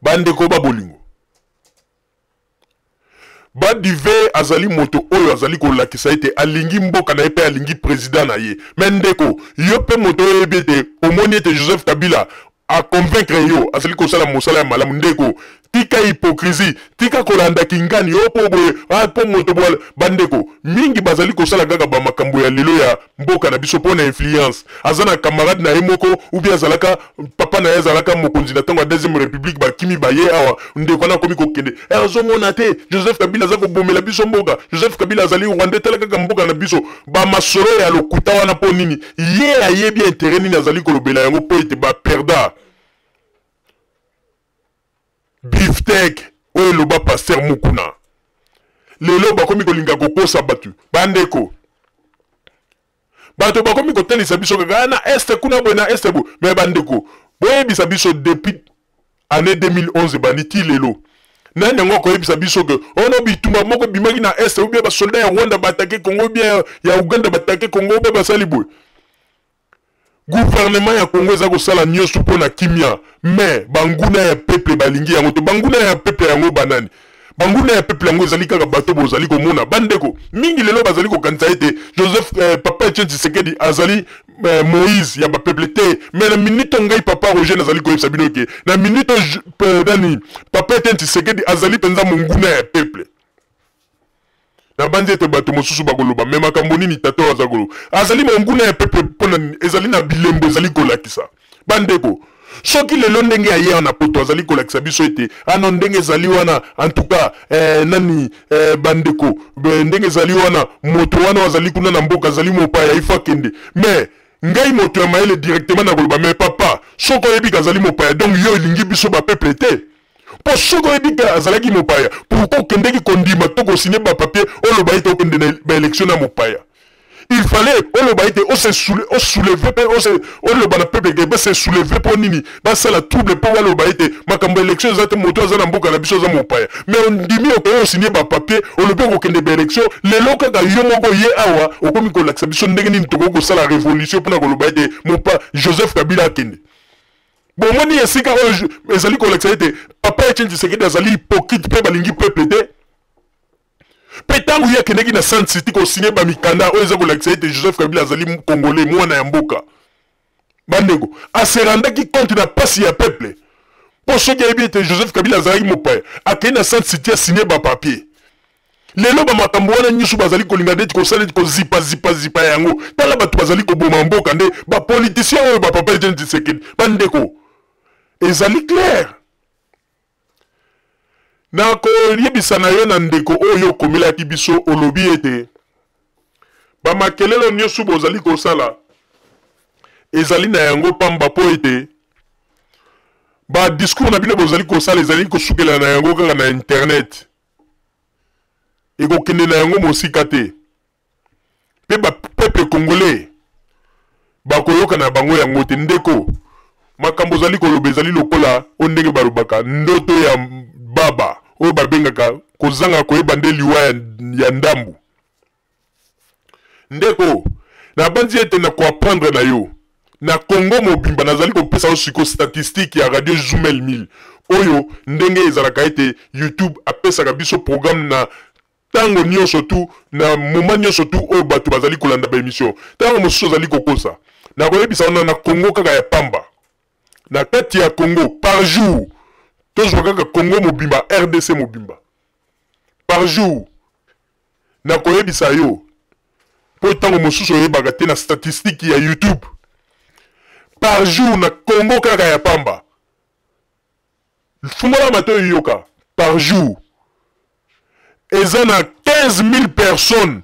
Speaker 1: Bandeko babolingo, Badive azali moto oyo azali kolakisa ete alingi mboka na ye mpe alingi président na ye. Mais ndeko, yo mpe moto oyo oyebi ete omoni ete Joseph Kabila aconvaincre yo, azali kosala mosala ya malamu, ndeko, tika hypocrisie, tika kolanda kingani yo mpo boye, mpo moto boye. Bandeko mingi bazali kosala kaka bamakambo ya lelo ya mboka na biso mpo na influence. Aza na camarade na ye moko, ou bien azalaka, papa na ye azalaka mokonzi na ntango ya deuxième république, bakimi baye awa. Ndeko wana akomi kokende, azomona te Joseph Kabila aza kobomela biso mboka, Joseph Kabila azali rwandais, tala kaka mboka na biso. Bamasolo ya lokuta wana, mpo nini? Ye ayebi intérêt nini azali kolobela yango, mpo ete baperda bifteck oyo eloba pasteur Mukuna, lelo bakomi kolinga kokosa bato. Bandeko, bato bakomi kotalisa biso kaka na Est kuna boye, na Est boye. Mais bandeko, boyebisa biso, depuis année 2011 ebandi ti lelo, nani yango akoyebisa biso ke ono bitumba moko ebimaki na Est, ou bien basoldat ya Rwanda baattaquer Congo, ou bien ya Uganda baattaquer Congo, ou bien basali boye? Gouvernement ya Congo eza kosala nyonso mpo na kimia, mais banguna ya peuple balingi yango te. Banguna ya peuple yango banani? Banguna ya peuple yango ezali kaka bato bozali komona. Bandeko mingi lelo bazali kokanisa ete Joseph papa Etienne Tshisekedi azali Moïse ya bapeuple te. Mais na minute ngai papa Roger nazali koyebisa bino ke na minute nani papa Papa Etienne Tshisekedi azali mpenza monguna ya peuple. Nabanzi ete bato mosusu bakoloba, me makambo nini tata oyo aza koloba? Azali monguna ya peuple mpo na nini? Ezali na bilembo ezali kolakisa. Bandeko, soki lelo ndenge aye awa na poto azali kolakisa biso ete ano ah ndenge ezali wana en tout cas eh, nani eh, bandeko ndenge ezali wana moto wana azali kuna na mboka azali mopaya ifo akende mais ngai moto ya mayele directement nakoloba mais papa soki oyebi ke azali mopaya donc yo olingi biso bapeuple te mpo soki oyebi ke azalaki mopaya pourkui okendeki kondima to kosigne bapapier oloba ete okende na baélection na mopaya il fallait oloba ete osouleve mpe oloba na peuple ke base souleve mpo nini basala trouble mpo baloba ete makambo ya élection eza te moto aza na mboka na biso aza mopaya mais ondimi okoki osigne bapapier olobi okokende baélection lelo kaka yo moko ye awa okomi kolakisa biso ndenge nini tokoki kosala révolution mpona koloba ete mopa joseph kabila akende bomoni esika oyo ezali kolakisa ete papa etienne tshisekedi azali hypocrite mpe balingi peuple te mpe ntango ye akendeki na sun city kosigne bamikanda oyo eza kolakisa ete joseph kabila azali congolais mwana ya mboka bandeko aserandaki compte na mpasi ya peuple mpo soki ayebi ete joseph kabila azalaki mopaya akei na sun city asigne bapapier lelo bamakambo wana nyonso bazali kolinga neti kosala neti kozipazipazipa yango tala bato bazali koboma mboka nde bapolitisien oyo bapapa etienne tshisekedi bandeko ezali claire Nakoyebisa na yo na ndeko oyo okomelaki biso, olobi ete bamakelelo nyonso bozali kosala ezali na yango pamba mpo ete ba discours na bino bozali kosala ezali kosukela na yango kaka na internet, ekokende na yango mosika te. mpe ba peuple congolais bakoyoka na bango yango te ndeko makambo ozali koloba ezali lokola oyo ndenge balobaka ndoto ya baba oyo babengaka kozanga koyeba nde liwa ya, ya ndambu ndeko nabanzi ete na koapprendre na yo na Congo mobimba nazali kopesa yo siko statistique ya radio Zumel 1000 oyo ndenge ezalaka ete YouTube apesaka biso programme na Tango nionso tout, na moment nionso tout oyo batu bazali kolanda ba emissions, tango mosusu ozali kokosa. Nakoyebisa yo na na Congo kaka ya pamba, na kati ya Congo par jour, tozwa kaka Congo mobimba, rdc mobimba, par jour, nakoyebisa yo, po tango mosusu oyebaka te na statistique ya YouTube, par jour na Congo kaka ya pamba, fungola matoyi yoka par jour eza na 15000 personnes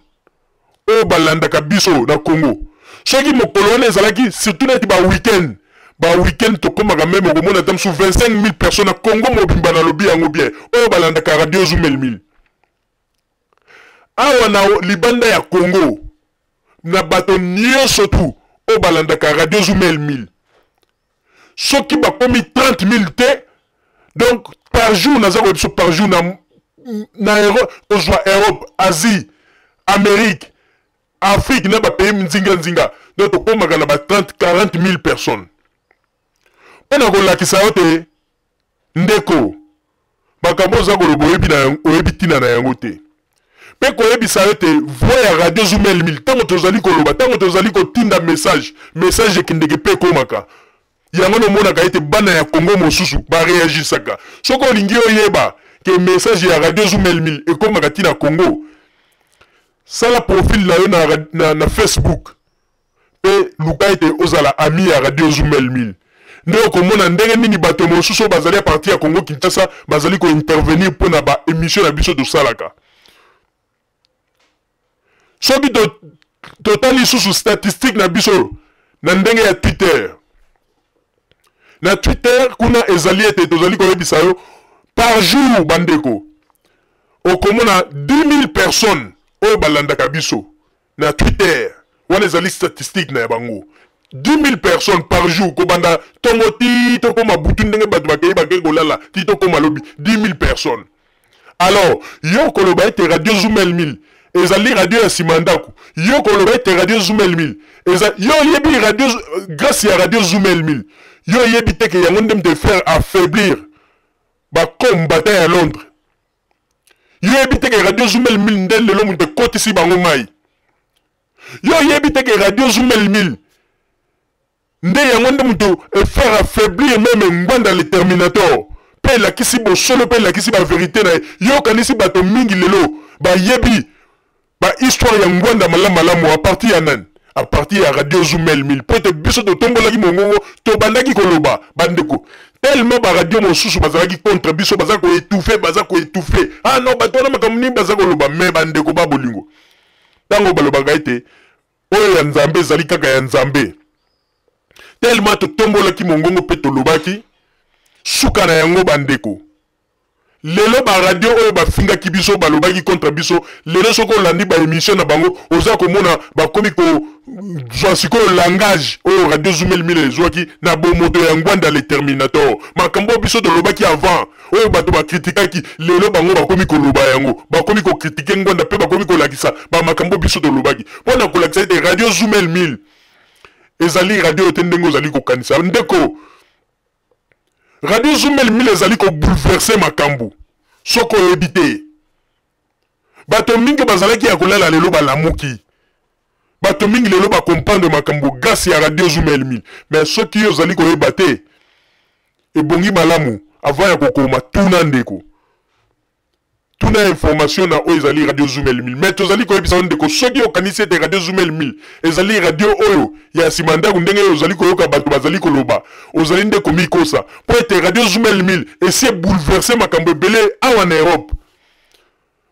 Speaker 1: oyo balandaka biso na Congo soki mokolo wana ezalaki surtout neti ba week-end ba week-end tokomaka meme okomona ata mosusu 25000 personnes na Congo mobimba nalobi yango bien oyo balandaka radio Zumel 1000 awa na libanda ya Congo na bato nyonso tu oyo balandaka radio Zumel 1000 soki bakomi 30 000 te donc par jour naza koyeba biso par jour na, na Europe kozwa Europe Asie Amérique Afrique na bapays nzinga nzinga donc tokomaka na ba 30 40 000 personnes mpo na kolakisa yo te Ndeko, makambo oza koloba oyebi na oyebi tina na yango te. Pe koyebisa yo te voix ya radio Zumel 1000 tango tozali koloba, tango tozali kotinda message, message ekendeke pe ekomaka. Yango nomonaka ete bana ya Congo mosusu ba reagisaka. Soki olingi oyeba ke message ya radio Zumel 1000 ekomaka ti na Congo, sala profil na yo na, na, na Facebook. mpe luka ete ozala ami ya Radio Zumel 1000 nde okomona ndenge nini bato mosusu oyo bazali ya parti ya Congo Kinshasa bazali ko intervenir mpo na ba emission na biso tosalaka. Soki totali lisusu statistique na biso na ndenge ya Twitter, na Twitter kuna ezali ete tozali koyebisa yo par jour bandeko okomona 10 000 personnes oyo balandaka biso na Twitter wana ezali statistique na ya bango 10 000 personnes par jour kobanda ntongo ti tokoma butu ndenge bato bakei bakei kolala ti tokoma lobi 10 000 personnes alors yo koloba ete radio Zumel 1000 ezali radio ya nsima ndako yo koloba ete radio Zumel 1000 eza yo oyebi radio grâce ya radio Zumel 1000 yo oyebi te ke yango nde mte faire affaiblir bacombatant ya Londres yo oyebi te ke radio zumel 1000 nde lelo moto ekotisi bango mai yo oyebi te ke radio zumel 1000 nde yango nde moto efaire affaiblir meme ngwanda le terminator mpe elakisi bosolo mpe elakisi baverité na ye. Yo okanisi bato mingi lelo bayebi bahistoire ya Ngwanda malamu malamu à partir ya nani? À partir ya Radio Zumel 1000, mpo ete biso totombolaki mongongo, tobandaki koloba. Bandeko, tellement baradio mosusu bazalaki contre biso, baza koétouffe, baza koétouffe. Ah non, bato wana makambo nini baza koloba? Me bandeko ba bolingo, ntango balobaka ete oyo ya Nzambe ezali kaka ya Nzambe, tellement totombolaki mongongo mpe tolobaki, suka na yango bandeko, lelo baradio oyo bafingaki biso, balobaki contre biso, lelo soki olandi baémission na bango, oza komona bakomi kozwa sikoyo langage oyo Radio Zumel 1000 ezwaki na bomoto ya Ngwanda le Terminator. Makambo oyo biso tolobaki avant, oyo bato bakritikaki, lelo bango bakomi koloba yango, bakomi kokritike Ngwanda mpe bakomi kolakisa bamakambo biso tolobaki, mpo na kolakisa ete Radio Zumel 1000 ezali radio te ndenge ozali kokanisa. Ndeko, Radio Zumel 1000 ezali kobouleverse makambo. Soki oyebi te, bato mingi bazalaki ya kolala, lelo balamuki. Bato mingi lelo bakomprendre makambo grâce ya Radio Zumel 1000. Mais soki yo ozali koyeba te, ebongi malamu avant ya kokoma, tuna ndeko, tuna information na oyo ezali Radio Zumel 1000. Mais tozali koyebisa yo ndeko, soki okanisi ete Radio Zumel 1000 ezali radio oyo ya nsima ndako ndenge oyo ozali koyoka bato bazali koloba, ozali nde komikosa, mpo ete Radio Zumel 1000 esi ebouleverse makambo ebele awa na Europe.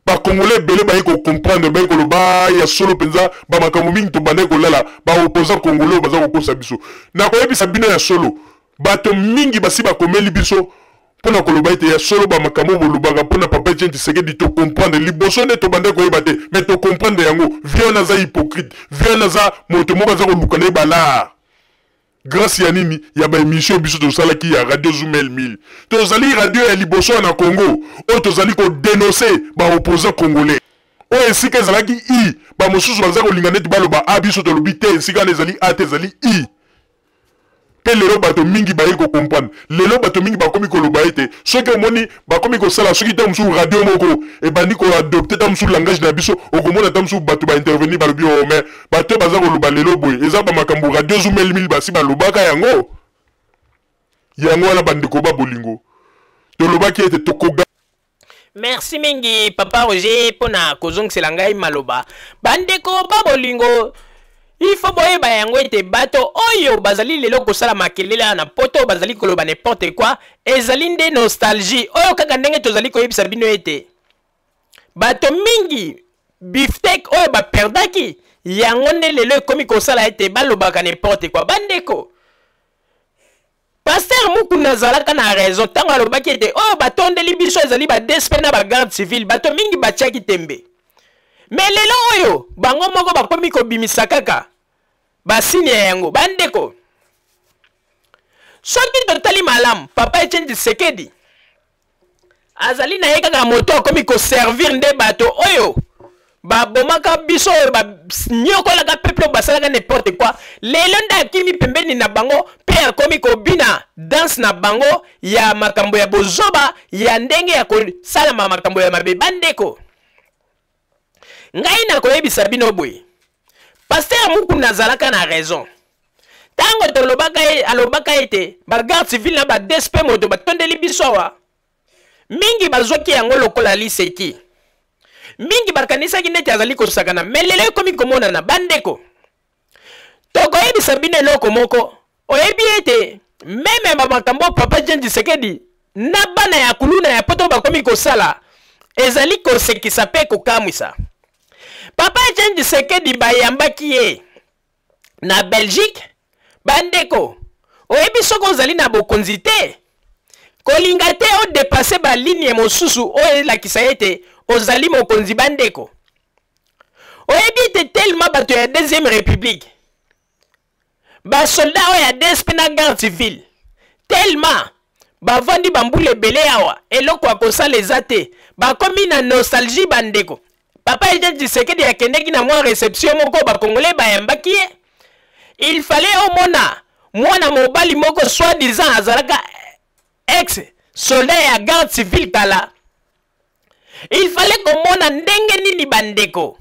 Speaker 1: Bakongole ebele baye kocomprendre, baye koloba ya solo mpenza bamakambo mingi tobandaki kolala, baopposant congolais oyo baza kokosa biso. Nakoyebisa bino ya solo, bato mingi basi bakomeli biso mpona koloba ete ya solo bamakambo bolobaka mpona papa Etienne Tshisekedi, tocomprendre. Liboso nde tobandaki koyeba te, mais tocomprendre yango. Vie wana aza hypocrite, vie wana aza moto moko aza koluka na ye balar. Grâce ya nini? Ya baémission biso tosalaki ya Radio Zumel 1000. Tozali radio ya liboso na Congo oyo tozali kodénonce baopposant congolais. Oyo esika ezalaki i, bamosusu baza kolinga neti baloba a, biso tolobi te, esika wana ezali a te, ezali i. Mpe lelo bato mingi baye kocomprendre, lelo bato mingi bakomi koloba ete soki omoni bakomi kosala, soki ntango mosusu radio moko ebandi koadopte ntango mosusu langage na biso, okomona ntango mosusu bato baintervenir, balobi: o mais bato baza koloba lelo boye, eza bamakambo Radio Zumel 1000 basi balobaka yango. Yango wana bandeko ba bolingo, tolobaki ete tokoga.
Speaker 2: Merci mingi papa Roger mpona kozongisela ngai maloba. Bandeko ba bolingo, il faut boyeba yango ete bato oyo bazali lelo kosala makelele na poto, bazali koloba n'importe quoi, ezali nde nostalgie oyo kaka ndenge tozali koyebisa bino ete bato mingi biftek oyo baperdaki yango nde lelo ekomi kosala ete balobaka n'importe quoi. Bandeko, pasteur Mukuna azalaka na raison ntango alobaki ete oyo batondeli biso ezali baDSP na bagarde civile. Bato mingi batiaki tembe, me lelo oyo bango moko bakomi kobimisa kaka basini ya yango. Bandeko, soki totali malamu, papa Etienne Tshisekedi azali na ye kaka moto akomi koservir nde bato oyo babomaka biso, oyo banyokolaka peuple, oyo basalaka n'importe quoi. Lelo nde akimi pembeni na bango mpe akomi kobina danse na bango ya makambo ya bozoba, ya ndenge ya kosalama makambo ya mabe. Bandeko, ngai nakoyebisa bino boye, pasteur Mukuna azalaka na raison ntango tolobaka ye, alobaka ete bagarde civile na baDSP moto batondeli biso awa. Mingi bazwaki yango lokola liseki, mingi bakanisaki neti azali kosakana, me lelo ekomi komonana. Bandeko, tokoyebisa bino eloko moko. Oyebi ete meme bamakambo papa Etienne Tshisekedi na bana ya kuluna ya poto bakomi kosala ezali kosekisa mpe kokamwisa. Papa Etienne Tshisekedi bayambaki ye na Belgique. Bandeko, oyebi soki ozali na bokonzi te, kolinga te odepase baligne mosusu oyo elakisa ete ozali mokonzi. Bandeko, oyebi ete tellement bato ya deuxième république, basoldat oyo ya DSP na garde civile, tellement bavandi bambula ebele awa, eloko ya kosala eza te, bakomi na nostalgie. Bandeko, papa Etienne Tshisekedi akendeki na mwa réception moko, bakongole bayambaki ye. Il fallait omona mwana mobali moko soi disant azalaka ex soldat ya garde civile kala, il fallait komona ndenge nini, bandeko,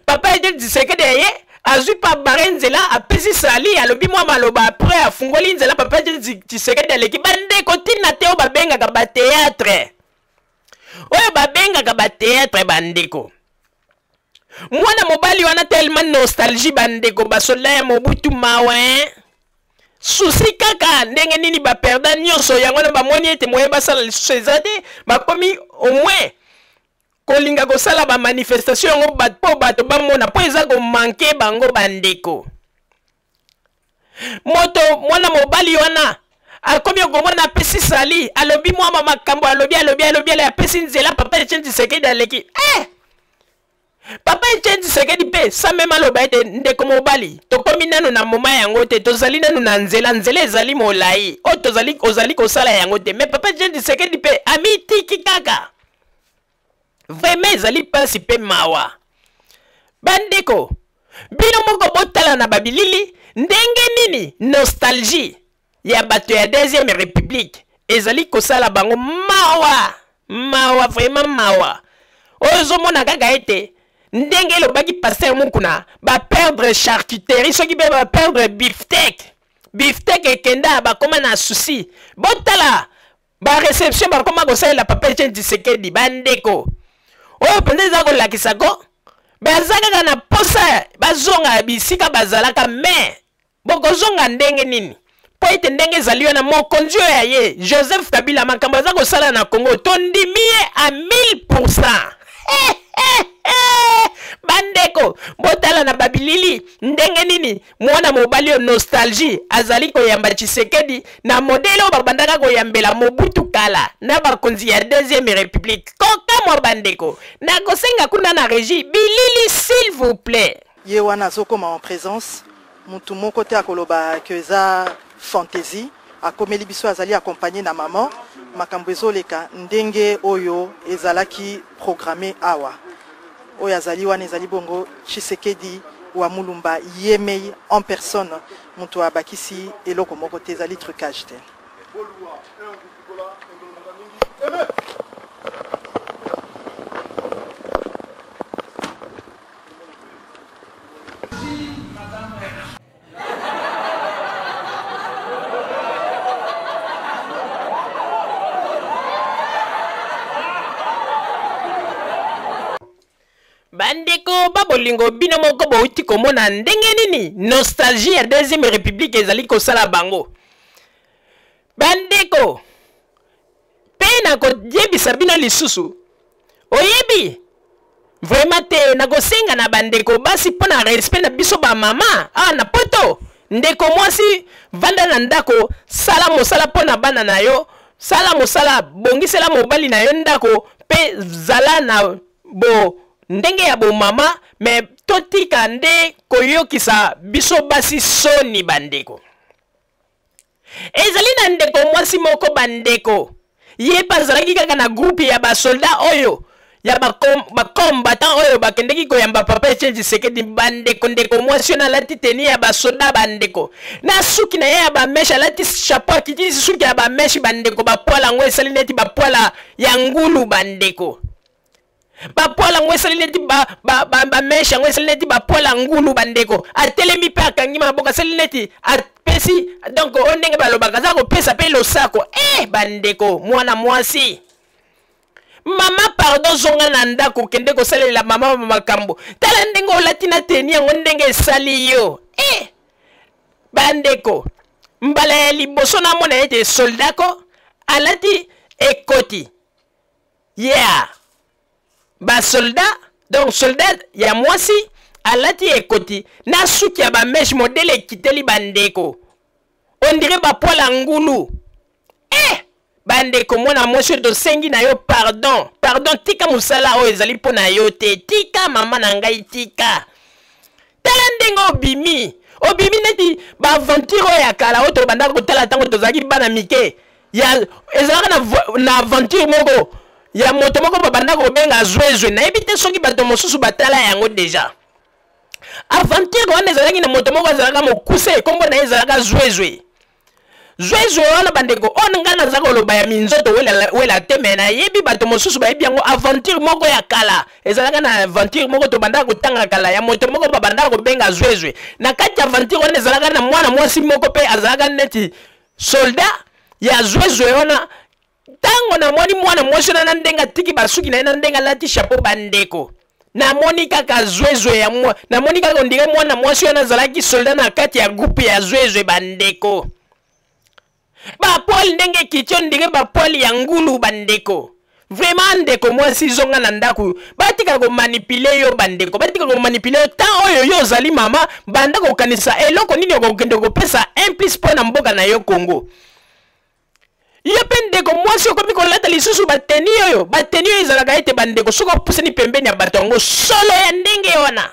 Speaker 2: papa Etienne Tshisekedi aye. Azwi pa bare nzela, apesi sali, alobi mwa maloba, après afungoli nzela, papa Tshisekedi aleki. Bandeko, ntina te oyo babengaka ba théâtre, oyo babengaka ba théâtre, bandeko. Mwana mobali wana tellement nostalgie, bandeko, basoda ya Mobutu, mawa, hein? Susi kaka ndenge nini baperda nyonso yango wana, bamoni ete moye basala lisusu eza te, bakomi au moins kolinga kosala bamanifestation yango mpo bato bamona, mpo eza komanke bango, bandeko. Moto mwana mobali wana akomi okomona, apesi sali, alobi mwa makambo, alobi, alobi, alobi, apesi nzela, papa Etienne Tshisekedi aleki. Papa Etienne Tshisekedi mpe sa meme aloba ete ndeko mobali, tokomi nanu na moma yango te, tozali nanu na nzela, nzela ezali molai, oyo tozali ozali kosala yango te. Mais papa Etienne Tshisekedi mpe amitiki kaka. Vraiment ezali mpasi mpe mawa, bandeko. Bino moko botala na babilili ndenge nini nostalgie ya bato ya deuxième république ezali kosala bango mawa, mawa, vraiment mawa. Oyo ozomona kaka ete ndenge elobaki pasteur Mukuna, baperdre charcuterie, soki mpe baperdre bifteck, bifteck ekenda, bakóma na souci. Botala bareception bakóma kosalela papa Etienne Tshisekedi, bandeko. Oyo mpenza eza kolakisa ko baza kaka na posa bazonga bisika bazalaka. Mais bokozonga ndenge nini? Mpo ete ndenge ezali wana, mokonzi oyo ya ye Joseph Kabila, makambo aza kosala na Congo, tondimi ye a 1000. Bandeko, botala na babilili ndenge nini mwana mobali oyo nostalgie azali koyamba Tshisekedi na modele oyo babandaka koyambela Mobutu kala na bakonzi ya deuxième république. Kokamwa, bandeko. Nakosenga kuna na régie bilili, s'il vous plaît.
Speaker 5: Ye wana azokoma en présence, mutu moko te akoloba ke eza fantaisie. Akomeli biso, azali accompagné na mama. Makambo ezoleka ndenge oyo ezalaki programme awa. Oyo azali wana ezali bongo Tshisekedi wa Mulumba yemei en personne. Moto abakisi eloko moko te, ezali trucage te.
Speaker 2: Bandeko babolingo, bino moko bouti komona ndenge nini nostalgie ya deuxième république ezali kosala bango, bandeko. Mpe nakoyebisa bino lisusu, oyebi vraiment te, nakosenga na bandeko basi mpo na respect na biso bamama awa na Poto. Ndeko mwasi, vanda na ndako, sala mosala mpo na bana na yo, sala mosala, bongisela mobali na yo ndako, mpe zala na bo ndenge ya bomama. Me totika nde koyokisa biso basi soni, bandeko. Ezali na ndeko mwasi moko, bandeko, ye mpe azalaki kaka na groupe ya basoldat oyo ya bacombattant oyo bakendeki koyamba papa Etienne Tshisekedi, bandeko. Ndeko mwasi oyo alati tenue ya basoda, bandeko, na suki na ye ya bamèches, alati chapeau, akitisi suki ya bamèches, bandeko, bapoils yango esali neti bapoils ya ngulu, bandeko. Bapoils yango esali neti bamèches yango esali neti bapoils ya ngulu, bandeko. Atelemi mpe akangi maboko, asali neti apesi, donc oyo ndenge balobaka aza kopesa mpe losako. Bandeko, mwana mwasi, mama, pardon, zonga na ndako, kende kosalela mama makambo. Tala ndenge olati na tenue yango, ndenge esali yo. Bandeko, mbala ya liboso namona ete soldako alati ekoti ya basoldat, donc soldat ya mwasi alati ekoti na suki ya bamèches, modele ekiteli, bandeko, on dirait bapoils ya ngulu. Bandeko, mwana mwasi oyo, tosengi na yo pardon, pardon, tika mosala oyo ezali mpo na yo te. Tika, mama na ngai, tika. Tala ndenge obimi, obimi neti baaventure oyo ya kala oyo tobandaka kotala ntango tozalaki bana mike. Ya ezalaka na aventure moko ya moto moko babandaka kobenga Zwezwe. Nayebi te soki bato mosusu batala yango déjà. Aventure wana ezalaki na moto moko azalaka mokuse, nkombo na ye ezalaka Zwezwe. Zwezwe wana bandeko, oyo ngai naza koloba ya minzoto wela, wela te, me nayebi bato mosusu bayebi yango. Aventure moko ya kala ezalaka na aventure moko tobandaka kotanga kala ya moto moko babandaka kobenga Zwezwe. Na kati ya aventure wana ezalaka na mwana mwasi moko mpe azalaka neti soldat ya Zwezwe wana. Ntango namoni mwana mwasi wana na ndenge atiki basuki na ye, na ndenge alati chapeau, bandeko, namoni kaka Zwezwe ya mwa, namoni kaka ondire mwana mwasi wana azalaki soldat na kati ya groupe ya Zwezwe. Bandeko, bapoils ndenge ekiti, ondire bapoils ya ngulu. Bandeko, vraiment, ndeko mwasi, zonga na ndako. Batika komanipuler yo. Bandeko, batika komanipuler yo. Ntango oyo yo ozali mama, banda kokanisa eloko nini okokende kopesa un plus mpo na mboka na yo Congo. Yo mpe ndeko mwasi, okomi kolata lisusu batenues oyo, batenues oyo ezalaka ete, bandeko, soki opusani pembeni ya bato yango, solo ya ndenge wana,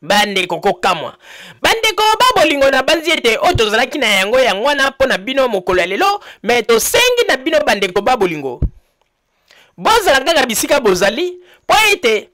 Speaker 2: bandeko, kokamwa. Bandeko babolingo, na banzi ete oyo tozalaki na yango, yango wana mpo na bino mokolo ya lelo. Me tosengi na bino, bandeko babolingo, bozala kaka bisika bozali, mpo ete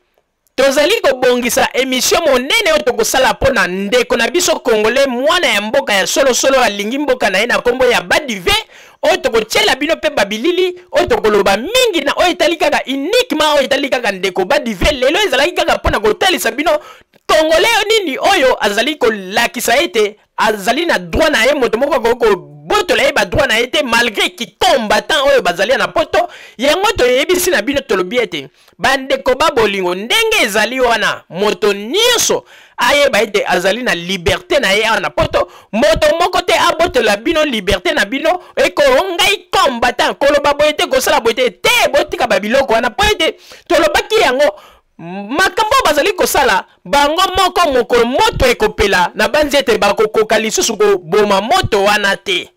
Speaker 2: tozali kobongisa émission monene oyo tokosala mpo na ndeko na biso congolais, mwana ya mboka ya solosolo, alingi mboka na ye, na nkombo ya Badive, oyo tokotiela bino mpe babilili oyo tokoloba mingi na oyo etali kaka uniquement oyo etali kaka ndeko Badive. Lelo ezalaki kaka mpo na kotalisa bino congolais nini oyo azali kolakisa ete azali na droit na ye, moto moko akoki kobotola ye badroit na ye te, malgré kicombattant oyo bazali na Poto. Yango toyebisi na bino, tolobi ete, bandeko babolingo, ndenge ezali wana, moto nyonso ayeba ete azali na liberté na ye awa na Poto. Moto moko te abotola bino liberté na bino. Eko ngai combattant koloba boye te, kosala boye te te. Botika babiloko wana, mpo ete tolobaki yango, makambo oyo bazali kosala bango moko, mokolo moto ekopela na banzi ete bakokoka lisusu koboma moto wana te,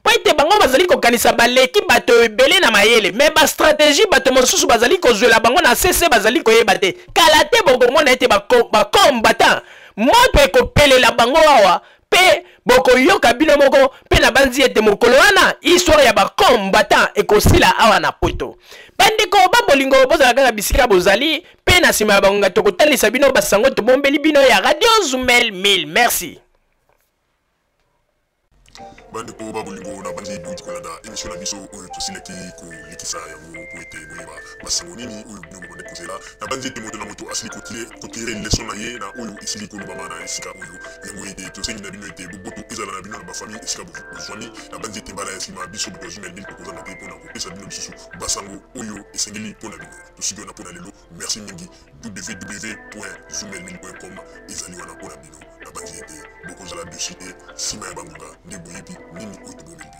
Speaker 2: mpo ete bango bazali kokanisa baleki bato ebele na mayele. Me bastratégie bato mosusu bazali kozwela bango na sese, bazali koyeba te. Kala te bokomona ete bacombattant, moto ekopelela bango awa, mpe bokoyoka bino moko. Mpe na banzi ete mokolo wana histoire ya bacombattant ekosila awa na Poto. Bandeko babolingo, bozala kaka bisika bozali, mpe na nsima ya bangonga tokotalisa bino basango tobombeli bino ya Radio Zumel 1000. Merci.
Speaker 1: Bandeko babolingo, na banzi bouti kolanda émission na biso oyo tosilaki kolekisa yango po ete boyeba basango nini oyo bino bobande kozela. Na banzi ete moto na moto asili kotirer leçon na ye na oyo esili kolobama na esika oyo. Yango ete tosengi na bino ete boboto ezala na bino na bafamille esika bozwami. Na banzi ete mbala ya nsima, biso bato ya Zumel 1000 tokozanga te mpona kopesa bino lisusu basango oyo esengeli mpo na bino. Tosuki wana mpo na lelo. Merci mingi. www.zumel1000.com ezali wana mpo na bino. Na banzi ete bokozala dessus te. Nsima ya bangonga nde boyebi nini oyo tobomeli.